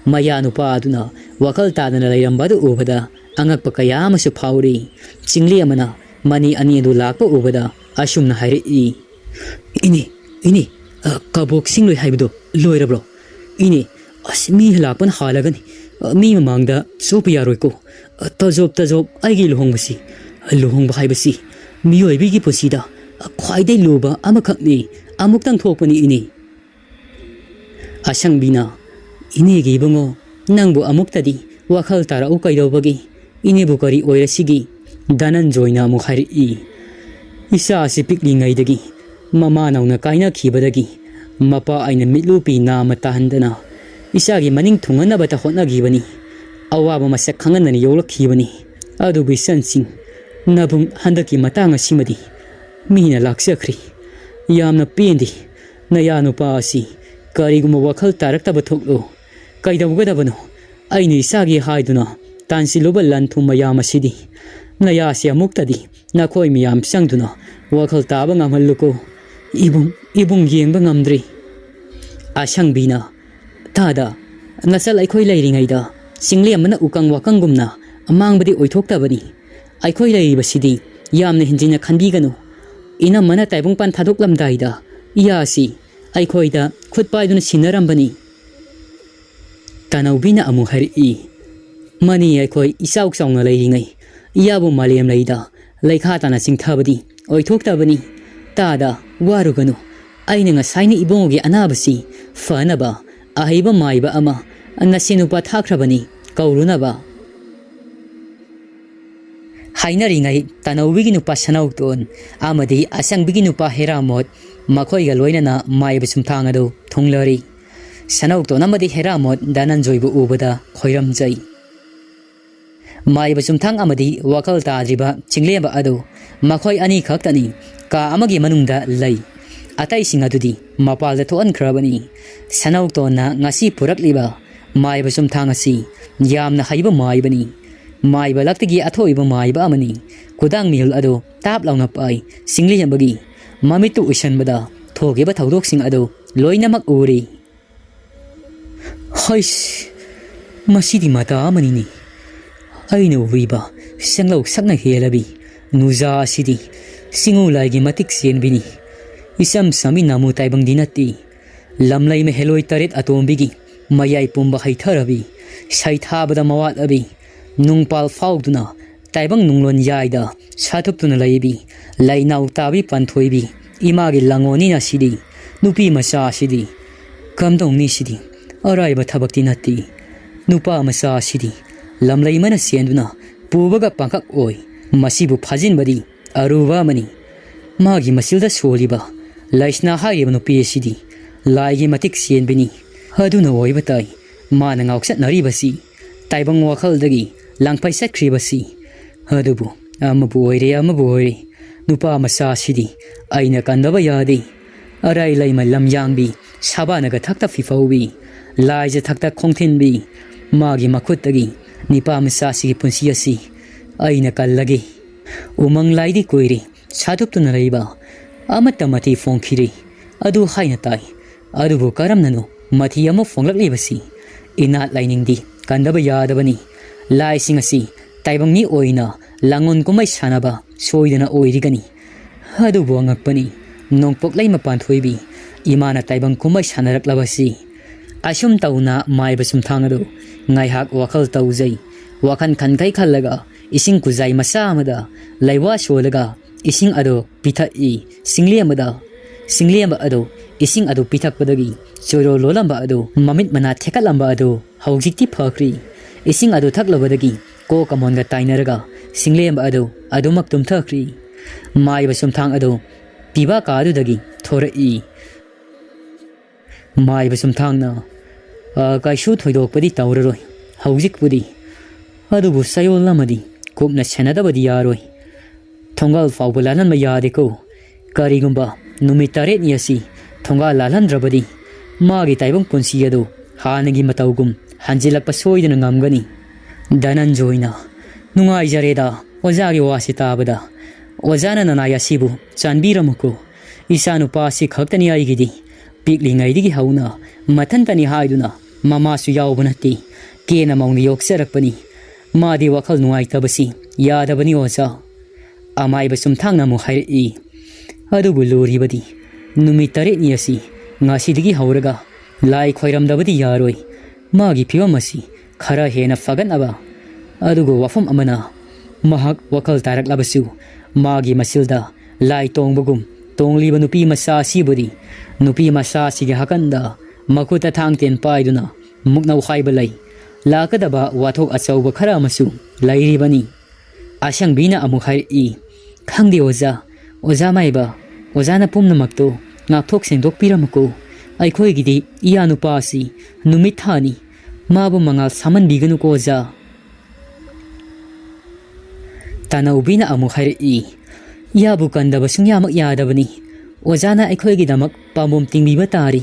ꯃꯌꯥ ꯅꯨꯄꯥ ꯑꯗꯨꯅ ꯋꯥꯈꯜ ꯇꯥꯗꯅ ꯂꯩꯔꯝꯕ ꯑꯗꯨ ꯎꯕꯗ ꯑꯉꯛꯄ ꯀꯌꯥ ꯑꯃꯁꯨ ꯐꯥꯎꯔꯤ꯫ ꯆꯤꯡꯂꯦꯝꯕꯅ ꯃꯅꯤ ꯑꯅꯤ ꯑꯗꯨ ꯂꯥꯛꯄ ꯎꯕꯗ ꯑꯁꯨꯝꯅ ꯍꯥꯏꯔꯛꯏ, "ꯏꯅꯦ, ꯏꯅꯦ, ꯑ, ꯀꯕꯣꯛ ꯁꯤꯡꯂꯣꯏ ꯍꯥꯏꯕꯗꯣ ꯂꯣꯏꯔꯕ꯭ꯔꯣ? ꯏꯅꯦ, ꯑꯁ, ꯃꯤ ꯂꯥꯛꯄꯅ ꯍꯥꯜꯂꯒꯅꯤ꯫ ꯑ, ꯃꯤ ꯃꯃꯥꯡꯗ ꯆꯣꯞꯄ ꯌꯥꯔꯣꯏꯀꯣ꯫ ꯑ, ꯇꯖꯣꯞ ꯇꯖꯣꯞ ꯑꯩꯒꯤ ꯂꯨꯍꯣꯡꯕꯁꯤ꯫ ꯂꯨꯍꯣꯡꯕ ꯍꯥꯏꯕꯁꯤ ꯃꯤꯑꯣꯏꯕꯒꯤ ꯄꯨꯟꯁꯤꯗ ꯈ꯭ꯋꯥꯏꯗꯒꯤ ꯂꯨꯕ ꯑꯃꯈꯛꯅꯤ꯫ ꯑꯃꯨꯛꯇꯪ ꯊꯣꯛꯄꯅꯤ, ꯏꯅꯦ꯫" ꯑꯁꯪꯕꯤꯅ, "ꯏꯅꯦꯒꯤ ꯏꯕꯨꯡꯉꯣ, ꯅꯪꯕꯨ ꯑꯃꯨꯛꯇꯗꯤ ꯋꯥꯈꯜ ꯇꯥꯔꯛꯎ ꯀꯩꯗꯧꯕꯒꯤ? ꯏꯅꯦꯕꯨ ꯀꯔꯤ ꯑꯣꯏꯔꯁꯤꯒꯤ?" ꯙꯅꯟꯖꯣꯏꯅ ꯑꯃꯨꯛ ꯍꯥꯏꯔꯛꯏ, "ꯏꯆꯥ ꯑꯁꯤ ꯄꯤꯛꯂꯤꯉꯩꯗꯒꯤ ꯃꯃꯥ ꯅꯧꯅ ꯀꯥꯏꯅꯈꯤꯕꯗꯒꯤ ꯃꯄꯥ ꯑꯩꯅ ꯃꯤꯠꯂꯨ ꯄꯤ ꯅꯥꯝꯃ ꯇꯥꯍꯟꯗꯅ ꯏꯆꯥꯒꯤ ꯃꯅꯤꯡ ꯊꯨꯡꯍꯟꯅꯕꯇ ꯍꯣꯠꯅꯈꯤꯕꯅꯤ꯫ ꯑꯋꯥꯕ ꯃꯁꯛ ꯈꯪꯍꯟꯗꯅ ꯌꯣꯛꯂꯛꯈꯤꯕꯅꯤ꯫ ꯑꯗꯨꯕꯨ ꯏꯆꯟꯁꯤꯡ, ꯅꯕꯨꯡ ꯍꯟꯗꯛꯀꯤ ꯃꯇꯥꯡ ꯑꯁꯤꯃꯗꯤ ꯃꯤꯅ ꯂꯥꯛꯆꯈ꯭ꯔꯦ꯫ ꯌꯥꯝꯅ ꯄꯦꯟꯗꯦ꯫ ꯅꯌꯥ ꯅꯨꯄꯥ ꯑꯁꯤ ꯀꯔꯤꯒꯨꯝꯕ ꯋꯥꯈꯜ ꯇꯥꯔꯛꯇꯕ ꯊꯣꯛꯂꯣ꯫ ꯀꯩꯗꯧꯒꯗꯕꯅꯣ? ꯑꯩꯅ ꯏꯆꯥꯒꯤ ꯍꯥꯏꯗꯨꯅ ꯇꯥꯟꯁꯤꯜꯂꯨꯕ ꯂꯟ ꯊꯨꯝ ꯃꯌꯥꯝ ꯑꯁꯤꯗꯤ ꯅꯌꯥꯁꯤ ꯑꯃꯨꯛꯇꯗꯤ ꯅꯈꯣꯏ ꯃꯌꯥꯝ ꯆꯪꯗꯨꯅ ꯋꯥꯈꯜ ꯇꯥꯕ ꯉꯝꯍꯜꯂꯨꯀꯣ꯫ ꯏꯕꯨꯡ, ꯏꯕꯨꯡ ꯌꯦꯡꯕ ꯉꯝꯗ꯭ꯔꯤ꯫" ꯑꯁꯪꯕꯤꯅ, "ꯇꯥꯗ, ꯅꯆꯜ ꯑꯩꯈꯣꯏ ꯂꯩꯔꯤꯉꯩꯗ ꯆꯤꯡꯂꯦꯝꯕꯅ ꯎꯀꯪ ꯋꯥꯀꯪꯒꯨꯝꯅ ꯑꯃꯥꯡꯕꯗꯤ ꯑꯣꯏꯊꯣꯛꯇꯕꯅꯤ꯫ ꯑꯩꯈꯣꯏ ꯂꯩꯔꯤꯕꯁꯤꯗꯤ ꯌꯥꯝꯅ ꯍꯦꯟꯖꯤꯟꯅ ꯈꯟꯕꯤꯒꯅꯨ꯫ ꯏꯅꯝꯃꯅ ꯇꯥꯏꯕꯪꯄꯥꯟ ꯊꯥꯗꯣꯛꯂꯝꯗꯥꯏꯗ ꯏꯌꯥꯁꯤ ꯑꯩꯈꯣꯏꯗ ꯈꯨꯠ ꯄꯥꯏꯗꯨꯅ ꯁꯤꯟꯅꯔꯝꯕꯅꯤ꯫" ꯇꯅꯧꯕꯤꯅ ꯑꯃꯨꯛ ꯍꯥꯏꯔꯛꯏ, "ꯃꯅꯤ ꯑꯩꯈꯣꯏ ꯏꯆꯥꯎ ꯆꯥꯎꯅ ꯂꯩꯔꯤꯉꯩ ꯏꯌꯥꯕꯨ ꯃꯥꯂꯦꯝ ꯂꯩꯗ ꯂꯩꯈꯥ ꯇꯥꯅ ꯆꯤꯡꯊꯕꯗꯤ ꯑꯣꯏꯊꯣꯛꯇꯕꯅꯤ꯫ ꯇꯥꯗ, ꯋꯥꯔꯨꯒꯅꯨ꯫ ꯑꯩꯅ ꯉꯁꯥꯏꯅ ꯏꯕꯨꯡꯉꯣꯒꯤ ꯑꯅꯥꯕꯁꯤ ꯐꯅꯕ ꯑꯍꯩꯕ ꯃꯥꯏꯕ ꯑꯃ ꯅꯁꯦ ꯅꯨꯄꯥ ꯊꯥꯈ꯭ꯔꯕꯅꯤ ꯀꯧꯔꯨꯅꯕ꯫" ꯍꯥꯏꯅꯔꯤꯉꯩ ꯇꯅꯧꯕꯤꯒꯤ ꯅꯨꯄꯥ ꯁꯅꯧꯇꯣꯟ ꯑꯃꯗꯤ ꯑꯁꯪꯕꯤꯒꯤ ꯅꯨꯄꯥ ꯍꯦꯔꯥꯃꯣꯠ ꯃꯈꯣꯏꯒ ꯂꯣꯏꯅꯅ ꯃꯥꯏꯕ ꯆꯨꯝꯊꯥꯡ ꯑꯗꯨ ꯊꯨꯡꯂꯔꯤ꯫ ꯁꯅꯧꯇꯣꯟ ꯑꯃꯗꯤ ꯍꯦꯔꯥꯃꯣꯠ ꯙꯅꯟꯖꯣꯏꯕꯨ ꯎꯕꯗ ꯈꯣꯏꯔꯝꯖꯩ꯫ ꯃꯥꯏꯕ ꯆꯨꯝꯊꯥꯡ ꯑꯃꯗꯤ ꯋꯥꯈꯜ ꯇꯥꯗ꯭ꯔꯤꯕ ꯆꯤꯡꯂꯦꯝꯕ ꯑꯗꯨ ꯃꯈꯣꯏ ꯑꯅꯤ ꯈꯛꯇꯅꯤ ꯀꯥ ꯑꯃꯒꯤ ꯃꯅꯨꯡꯗ ꯂꯩ꯫ ꯑꯇꯩꯁꯤꯡ ꯑꯗꯨꯗꯤ ꯃꯄꯥꯜꯗ ꯊꯣꯛꯍꯟꯈ꯭ꯔꯕꯅꯤ꯫ ꯁꯅꯧꯇꯣꯟꯅ ꯉꯁꯤ ꯄꯨꯔꯛꯂꯤꯕ ꯃꯥꯏꯕ ꯆꯨꯝꯊꯥꯡ ꯑꯁꯤ ꯌꯥꯝꯅ ꯍꯩꯕ ꯃꯥꯏꯕꯅꯤ꯫ ꯃꯥꯏꯕ ꯂꯛꯇꯒꯤ ꯑꯊꯣꯏꯕ ꯃꯥꯏꯕ ꯑꯃꯅꯤ꯫ ꯈꯨꯗꯥꯡ ꯃꯤꯍꯨꯜ ꯑꯗꯨ ꯇꯥꯞ ꯂꯥꯎꯅ ꯄꯥꯏ꯫ ꯆꯤꯡꯂꯦꯝꯕꯒꯤ ꯃꯃꯤꯠꯇꯨ ꯎꯏꯁꯟꯕꯗ ꯊꯣꯛꯈꯤꯕ ꯊꯧꯗꯣꯛꯁꯤꯡ ꯑꯗꯨ ꯂꯣꯏꯅꯃꯛ ꯎꯔꯤ꯫ "ꯍꯩꯁ, ꯃꯁꯤꯗꯤ ꯃꯇꯥ ꯑꯃꯅꯤꯅꯦ꯫ ꯑꯩꯅ ꯎꯕꯤꯕ ꯁꯦꯡꯂꯧ ꯁꯛꯅ ꯍꯦꯜꯂꯕꯤ꯫ ꯅꯨꯖꯥ ꯑꯁꯤꯗꯤ ꯆꯤꯡꯉꯨ ꯂꯥꯏꯒꯤ ꯃꯇꯤꯛ ꯆꯦꯟꯕꯤꯅꯤ꯫ ꯏꯆꯝ ꯆꯝꯕꯤ ꯅꯥꯃꯨ ꯇꯥꯏꯕꯪꯗꯤ ꯅꯠꯇꯦ꯫ ꯂꯝꯂꯩ ꯃꯍꯦꯂꯣꯏ ꯇꯔꯦꯠ ꯑꯇꯣꯝꯕꯤꯒꯤ ꯃꯌꯥꯏ ꯄꯨꯝꯕ ꯍꯩꯊꯔꯕꯤ, ꯁꯩꯊꯥꯕꯗ ꯃꯋꯥꯠꯂꯕꯤ, ꯅꯨꯡꯄꯥꯜ ꯐꯥꯎꯗꯨꯅ ꯇꯥꯏꯕꯪ ꯅꯨꯡꯂꯣꯟ ꯌꯥꯏꯗ ꯁꯥꯊꯨꯞꯇꯨꯅ ꯂꯩꯕꯤ, ꯂꯩꯅꯥꯎ ꯇꯥꯕꯤ ꯄꯥꯟꯊꯣꯏꯕꯤ ꯏꯃꯥꯒꯤ ꯂꯥꯡꯉꯣꯅꯤꯅ ꯁꯤꯗꯤ ꯅꯨꯄꯤ ꯃꯆꯥ ꯑꯁꯤꯗꯤ꯫ ꯀꯝꯗꯧꯅꯤ ꯁꯤꯗꯤ? ꯑꯔꯥꯏꯕ ꯊꯕꯛꯇꯤ ꯅꯠꯇꯦ꯫ ꯅꯨꯄꯥ ꯃꯆꯥ ꯑꯁꯤꯗꯤ ꯂꯝꯂꯩꯃꯅ ꯆꯦꯟꯗꯨꯅ ꯄꯨꯕꯒ ꯄꯥꯡꯈꯛ ꯑꯣꯏ꯫ ꯃꯁꯤꯕꯨ ꯐꯥꯖꯤꯟꯕꯗꯤ ꯑꯔꯨꯕ ꯑꯃꯅꯤ꯫ ꯃꯥꯒꯤ ꯃꯆꯤꯜꯗ ꯁꯣꯜꯂꯤꯕ ꯂꯩꯁꯅꯥ ꯍꯥꯏꯔꯤꯕ ꯅꯨꯄꯤ ꯑꯁꯤꯗꯤ ꯂꯥꯏꯒꯤ ꯃꯇꯤꯛ ꯆꯦꯟꯕꯤꯅꯤ꯫ ꯑꯗꯨꯅ ꯑꯣꯏꯕ ꯇꯥꯏ ꯃꯥꯅ ꯉꯥꯎꯆꯠꯅꯔꯤꯕꯁꯤ, ꯇꯥꯏꯕꯪ ꯋꯥꯈꯜꯗꯒꯤ ꯂꯥꯡꯐꯩ ꯆꯠꯈ꯭ꯔꯤꯕꯁꯤ꯫ ꯑꯗꯨꯕꯨ ꯑꯃꯕꯨ ꯑꯣꯏꯔꯦ, ꯑꯃꯕꯨ ꯑꯣꯏꯔꯦ, ꯅꯨꯄꯥ ꯃꯆꯥ ꯑꯁꯤꯗꯤ ꯑꯩꯅ ꯀꯟꯗꯕ ꯌꯥꯗꯦ꯫ ꯑꯔꯥꯏ ꯂꯩꯃ ꯂꯝꯌꯥꯡꯕꯤ, ꯁꯥꯕꯥꯅꯒ ꯊꯛꯇ ꯐꯤꯐꯧꯕꯤ, ꯂꯥꯏꯖ ꯊꯛꯇ ꯈꯣꯡꯊꯤꯟꯕꯤ, ꯃꯥꯒꯤ ꯃꯈꯨꯠꯇꯒꯤ ꯅꯤꯄꯥ ꯃꯆꯥꯁꯤꯒꯤ ꯄꯨꯟꯁꯤ ꯑꯁꯤ ꯑꯩꯅ ꯀꯜꯂꯒꯦ꯫ ꯎꯃꯪ ꯂꯥꯏꯗꯤ ꯀꯨꯏꯔꯦ ꯁꯥꯗꯨꯞꯇꯨꯅ ꯂꯩꯕ, ꯑꯃꯠꯇ ꯃꯊꯤ ꯐꯣꯡꯈꯤꯔꯦ꯫ ꯑꯗꯨ ꯍꯥꯏꯅ ꯇꯥꯏ꯫ ꯑꯗꯨꯕꯨ ꯀꯔꯝꯅꯅꯣ ꯃꯊꯤ ꯑꯃ ꯐꯣꯡꯂꯛꯂꯤꯕꯁꯤ? ꯏꯅꯥꯠ ꯂꯥꯏꯅꯤꯡꯗꯤ ꯀꯟꯗꯕ ꯌꯥꯗꯕꯅꯤ꯫ ꯂꯥꯏꯁꯤꯡ ꯑꯁꯤ ꯇꯥꯏꯕꯪ ꯃꯤ ꯑꯣꯏꯅ ꯂꯥꯡꯑꯣꯟ ꯀꯨꯝꯍꯩ ꯁꯥꯟꯅꯕ ꯁꯣꯏꯗꯅ ꯑꯣꯏꯔꯤꯒꯅꯤ꯫ ꯑꯗꯨꯕꯨ ꯑꯉꯛꯄꯅꯤ, ꯅꯣꯡꯄꯣꯛ ꯂꯩꯃ ꯄꯥꯟꯊꯣꯏꯕꯤ ꯏꯃꯥꯅ ꯇꯥꯏꯕꯪ ꯀꯨꯝꯍꯩ ꯁꯥꯟꯅꯔꯛꯂꯕꯁꯤ꯫ ꯑꯁꯨꯝ ꯇꯧꯅ ꯃꯥꯏꯕ ꯆꯨꯝꯊꯥꯡ ꯑꯗꯨ ꯉꯥꯏꯍꯥꯛ ꯋꯥꯈꯜ ꯇꯧꯖꯩ꯫ ꯋꯥꯈꯜ ꯈꯟꯈꯩ ꯈꯜꯂꯒ ꯏꯁꯤꯡ ꯈꯨꯖꯥꯏ ꯃꯆꯥ ꯑꯃꯗ ꯂꯩꯋꯥ ꯁꯣꯜꯂꯒ ꯏꯁꯤꯡ ꯑꯗꯨ ꯄꯤꯊꯛꯏ꯫ ꯆꯤꯡꯂꯦꯝꯕꯗ, ꯆꯤꯡꯂꯦꯝꯕ ꯑꯗꯨ ꯏꯁꯤꯡ ꯑꯗꯨ ꯄꯤꯊꯛꯄꯗꯒꯤ ꯆꯣꯏꯔꯣꯜ ꯂꯣꯜꯂꯝꯕ ꯑꯗꯨ, ꯃꯃꯤꯠ ꯃꯅꯥ ꯊꯦꯛꯀꯠꯂꯝꯕ ꯑꯗꯨ ꯍꯧꯖꯤꯛꯇꯤ ꯐꯈ꯭ꯔꯤ꯫ ꯏꯁꯤꯡ ꯑꯗꯨ ꯊꯛꯂꯨꯕꯗꯒꯤ ꯀꯣꯛꯀ ꯃꯣꯟꯒ ꯇꯥꯏꯅꯔꯒ ꯆꯤꯡꯂꯦꯝꯕ ꯑꯗꯨ ꯑꯗꯨꯃꯛ ꯇꯨꯝꯊꯈ꯭ꯔꯤ꯫ ꯃꯥꯏꯕ ꯆꯨꯝꯊꯥꯡ ꯑꯗꯨ ꯄꯤꯕꯥ ꯀꯥ ꯑꯗꯨꯗꯒꯤ ꯊꯣꯔꯛꯏ꯫ ꯃꯥꯏꯕ ꯆꯨꯝꯊꯥꯡꯅ, "ꯑ, ꯀꯩꯁꯨ ꯊꯣꯏꯗꯣꯛꯄꯗꯤ ꯇꯧꯔꯔꯣꯏ ꯍꯧꯖꯤꯛꯄꯨꯗꯤ꯫ ꯑꯗꯨꯕꯨ ꯆꯌꯣꯜ ꯑꯃꯗꯤ ꯀꯨꯞꯅ ꯁꯦꯟꯅꯗꯕꯗꯤ ꯌꯥꯔꯣꯏ꯫ ꯊꯣꯡꯒꯥꯜ ꯐꯥꯎꯕ ꯂꯥꯜꯍꯟꯕ ꯌꯥꯗꯦꯀꯣ꯫ ꯀꯔꯤꯒꯨꯝꯕ ꯅꯨꯃꯤꯠ ꯇꯔꯦꯠꯅꯤ ꯑꯁꯤ ꯊꯣꯡꯒꯥꯜ ꯂꯥꯜꯍꯟꯗ꯭ꯔꯕꯗꯤ ꯃꯥꯒꯤ ꯇꯥꯏꯕꯪ ꯄꯨꯟꯁꯤ ꯑꯗꯨ ꯍꯥꯟꯅꯒꯤ ꯃꯇꯧꯒꯨꯝ ꯍꯟꯖꯤꯜꯂꯛꯄ ꯁꯣꯏꯗꯅ ꯉꯝꯒꯅꯤ꯫" ꯙꯅꯟꯖꯣꯏꯅ, "ꯅꯨꯡꯉꯥꯏꯖꯔꯦꯗ ꯑꯣꯖꯥꯒꯤ ꯋꯥꯁꯤ ꯇꯥꯕꯗ꯫ ꯑꯣꯖꯥꯅ ꯅꯅꯥꯏ ꯑꯁꯤꯕꯨ ꯆꯥꯟꯕꯤꯔꯝꯃꯨꯀꯣ꯫ ꯏꯆꯥꯅꯨꯄꯥ ꯑꯁꯤ ꯈꯛꯇꯅꯤ ꯑꯩꯒꯤꯗꯤ꯫ ꯄꯤꯛꯂꯤꯉꯩꯗꯒꯤ ꯍꯧꯅ ꯃꯊꯟꯇꯅꯤ ꯍꯥꯏꯗꯨꯅ ꯃꯃꯥꯁꯨ ꯌꯥꯎꯕ ꯅꯠꯇꯦ꯫ ꯀꯦꯅ ꯃꯧꯅ ꯌꯣꯛꯆꯔꯛꯄꯅꯤ꯫ ꯃꯥꯗꯤ ꯋꯥꯈꯜ ꯅꯨꯡꯉꯥꯏꯇꯕꯁꯤ ꯌꯥꯗꯕꯅꯤ ꯑꯣꯖꯥ꯫" ꯑꯃꯥꯏꯕ ꯆꯨꯝꯊꯥꯡꯅ ꯑꯃꯨꯛ ꯍꯥꯏꯔꯛꯏ, "ꯑꯗꯨꯕꯨ ꯂꯨꯔꯤꯕꯗꯤ ꯅꯨꯃꯤꯠ ꯇꯔꯦꯠꯅꯤ ꯑꯁꯤ ꯉꯁꯤꯗꯒꯤ ꯍꯧꯔꯒ ꯂꯥꯏ ꯈꯣꯏꯔꯝꯗꯕꯗꯤ ꯌꯥꯔꯣꯏ꯫ ꯃꯥꯒꯤ ꯐꯤꯕꯝ ꯑꯁꯤ ꯈꯔ ꯍꯦꯟꯅ ꯐꯒꯠꯅꯕ꯫ ꯑꯗꯨꯒ ꯋꯥꯐꯝ ꯑꯃꯅ, ꯃꯍꯥꯛ ꯋꯥꯈꯜ ꯇꯥꯔꯛꯂꯕꯁꯨ ꯃꯥꯒꯤ ꯃꯆꯤꯜꯗ ꯂꯥꯏ ꯇꯣꯡꯕꯒꯨꯝ ꯇꯣꯡꯂꯤꯕ ꯅꯨꯄꯤ ꯃꯆꯥ ꯑꯁꯤꯕꯨꯗꯤ ꯅꯨꯄꯤ ꯃꯆꯥ ꯑꯁꯤꯒꯤ ꯍꯥꯀꯟꯗ ꯃꯈꯨꯠꯇ ꯊꯥꯡ ꯇꯦꯟ ꯄꯥꯏꯗꯨꯅ ꯃꯨꯛꯅꯧ ꯍꯥꯏꯕ ꯂꯩ꯫ ꯂꯥꯛꯀꯗꯕ ꯋꯥꯊꯣꯛ ꯑꯆꯧꯕ ꯈꯔ ꯑꯃꯁꯨ ꯂꯩꯔꯤꯕꯅꯤ꯫" ꯑꯁꯪꯕꯤꯅ ꯑꯃꯨꯛ ꯍꯥꯏꯔꯛꯏ, "ꯈꯪꯗꯦ ꯑꯣꯖꯥ, ꯑꯣꯖꯥ ꯃꯥꯏꯕ, ꯑꯣꯖꯥꯅ ꯄꯨꯝꯅꯃꯛꯇꯣ ꯉꯥꯛꯊꯣꯛ ꯁꯦꯡꯗꯣꯛꯄꯤꯔꯝꯃꯨꯀꯣ꯫ ꯑꯩꯈꯣꯏꯒꯤꯗꯤ ꯏꯌꯥ ꯅꯨꯄꯥ ꯑꯁꯤ ꯅꯨꯃꯤꯠ ꯊꯥꯅꯤ, ꯃꯥꯕꯨ ꯃꯉꯥꯜ ꯁꯥꯃꯟꯕꯤꯒꯅꯨꯀꯣ ꯑꯣꯖꯥ꯫" ꯇꯥꯅꯧꯕꯤꯅ ꯑꯃꯨꯛ ꯍꯥꯏꯔꯛꯏ, "ꯏꯌꯥꯕꯨ ꯀꯟꯗꯕ ꯁꯨꯡꯌꯥꯃꯛ ꯌꯥꯗꯕꯅꯤ꯫ ꯑꯣꯖꯥꯅ ꯑꯩꯈꯣꯏꯒꯤꯗꯃꯛ ꯄꯥꯝꯕꯣꯝ ꯇꯤꯡꯕꯤꯕ ꯇꯥꯔꯤ꯫"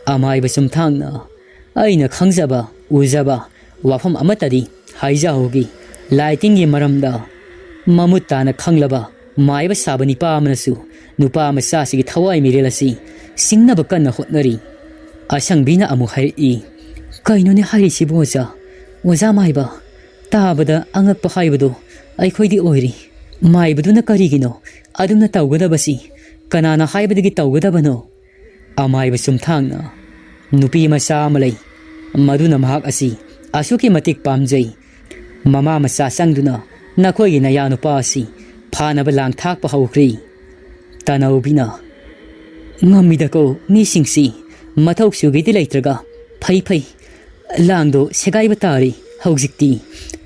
ꯑꯃꯥꯏꯕ ꯆꯨꯝꯊꯥꯡꯅ, "ꯑꯩꯅ ꯈꯪꯖꯕ, ꯎꯖꯕ ꯋꯥꯐꯝ ꯑꯃꯠꯇꯗꯤ ꯍꯥꯏꯖꯍꯧꯒꯦ꯫ ꯂꯥꯏ ꯇꯤꯟꯒꯤ ꯃꯔꯝꯗ ꯃꯃꯨꯠ ꯇꯥꯅ ꯈꯪꯂꯕ ꯃꯥꯏꯕ ꯁꯥꯕ ꯅꯤꯄꯥ ꯑꯃꯅꯁꯨ ꯅꯨꯄꯥ ꯃꯆꯥꯁꯤꯒꯤ ꯊꯋꯥꯏ ꯃꯤꯔꯦꯜ ꯑꯁꯤ ꯁꯤꯡꯅꯕ ꯀꯟꯅ ꯍꯣꯠꯅꯔꯤ꯫" ꯑꯁꯪꯕꯤꯅ ꯑꯃꯨꯛ ꯍꯥꯏꯔꯛꯏ, "ꯀꯩꯅꯣꯅꯦ ꯍꯥꯏꯔꯤꯁꯤꯕꯨ ꯑꯣꯖꯥ? ꯑꯣꯖꯥ ꯃꯥꯏꯕ, ꯇꯥꯕꯗ ꯑꯉꯛꯄ ꯍꯥꯏꯕꯗꯣ ꯑꯩꯈꯣꯏꯗꯤ ꯑꯣꯏꯔꯤ꯫ ꯃꯥꯏꯕꯗꯨꯅ ꯀꯔꯤꯒꯤꯅꯣ ꯑꯗꯨꯝꯅ ꯇꯧꯒꯗꯕꯁꯤ? ꯀꯅꯥꯅ ꯍꯥꯏꯕꯗꯒꯤ ꯇꯧꯒꯗꯕꯅꯣ?" ꯑꯃꯥꯏꯕ ꯆꯨꯝꯊꯥꯡꯅ, "ꯅꯨꯄꯤ ꯃꯆꯥ ꯑꯃ ꯂꯩ, ꯃꯗꯨꯅ ꯃꯍꯥꯛ ꯑꯁꯤ ꯑꯁꯨꯛꯀꯤ ꯃꯇꯤꯛ ꯄꯥꯝꯖꯩ꯫ ꯃꯃꯥ ꯃꯆꯥ ꯆꯪꯗꯨꯅ ꯅꯈꯣꯏꯒꯤ ꯅꯌꯥ ꯅꯨꯄꯥ ꯑꯁꯤ ꯐꯥꯅꯕ ꯂꯥꯡ ꯊꯥꯛꯄ ꯍꯧꯈ꯭ꯔꯦ꯫" ꯇꯥꯅꯧꯕꯤꯅ, "ꯉꯝꯃꯤꯗꯀꯣ ꯃꯤꯁꯤꯡꯁꯤ, ꯃꯊꯧ ꯁꯨꯒꯦꯗꯤ ꯂꯩꯇ꯭ꯔꯒ꯫ ꯐꯩ ꯐꯩ, ꯂꯥꯡꯗꯣ ꯁꯦꯒꯥꯏꯕ ꯇꯥꯔꯦ ꯍꯧꯖꯤꯛꯇꯤ꯫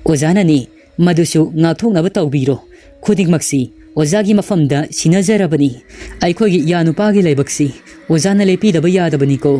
ꯑꯣꯖꯥꯅꯅꯦ ꯃꯗꯨꯁꯨ ꯉꯥꯛꯊꯣꯛꯅꯕ ꯇꯧꯕꯤꯔꯣ꯫ ꯈꯨꯗꯤꯡꯃꯛꯁꯤ ꯑꯣꯖꯥꯒꯤ ꯃꯐꯝꯗ ꯁꯤꯟꯅꯖꯔꯕꯅꯤ꯫ ꯑꯩꯈꯣꯏꯒꯤ ꯏꯌꯥ ꯅꯨꯄꯥꯒꯤ ꯂꯥꯏꯕꯛꯁꯤ ꯑꯣꯖꯥꯅ ꯂꯦꯞꯄꯤꯗꯕ ꯌꯥꯗꯕꯅꯤꯀꯣ꯫"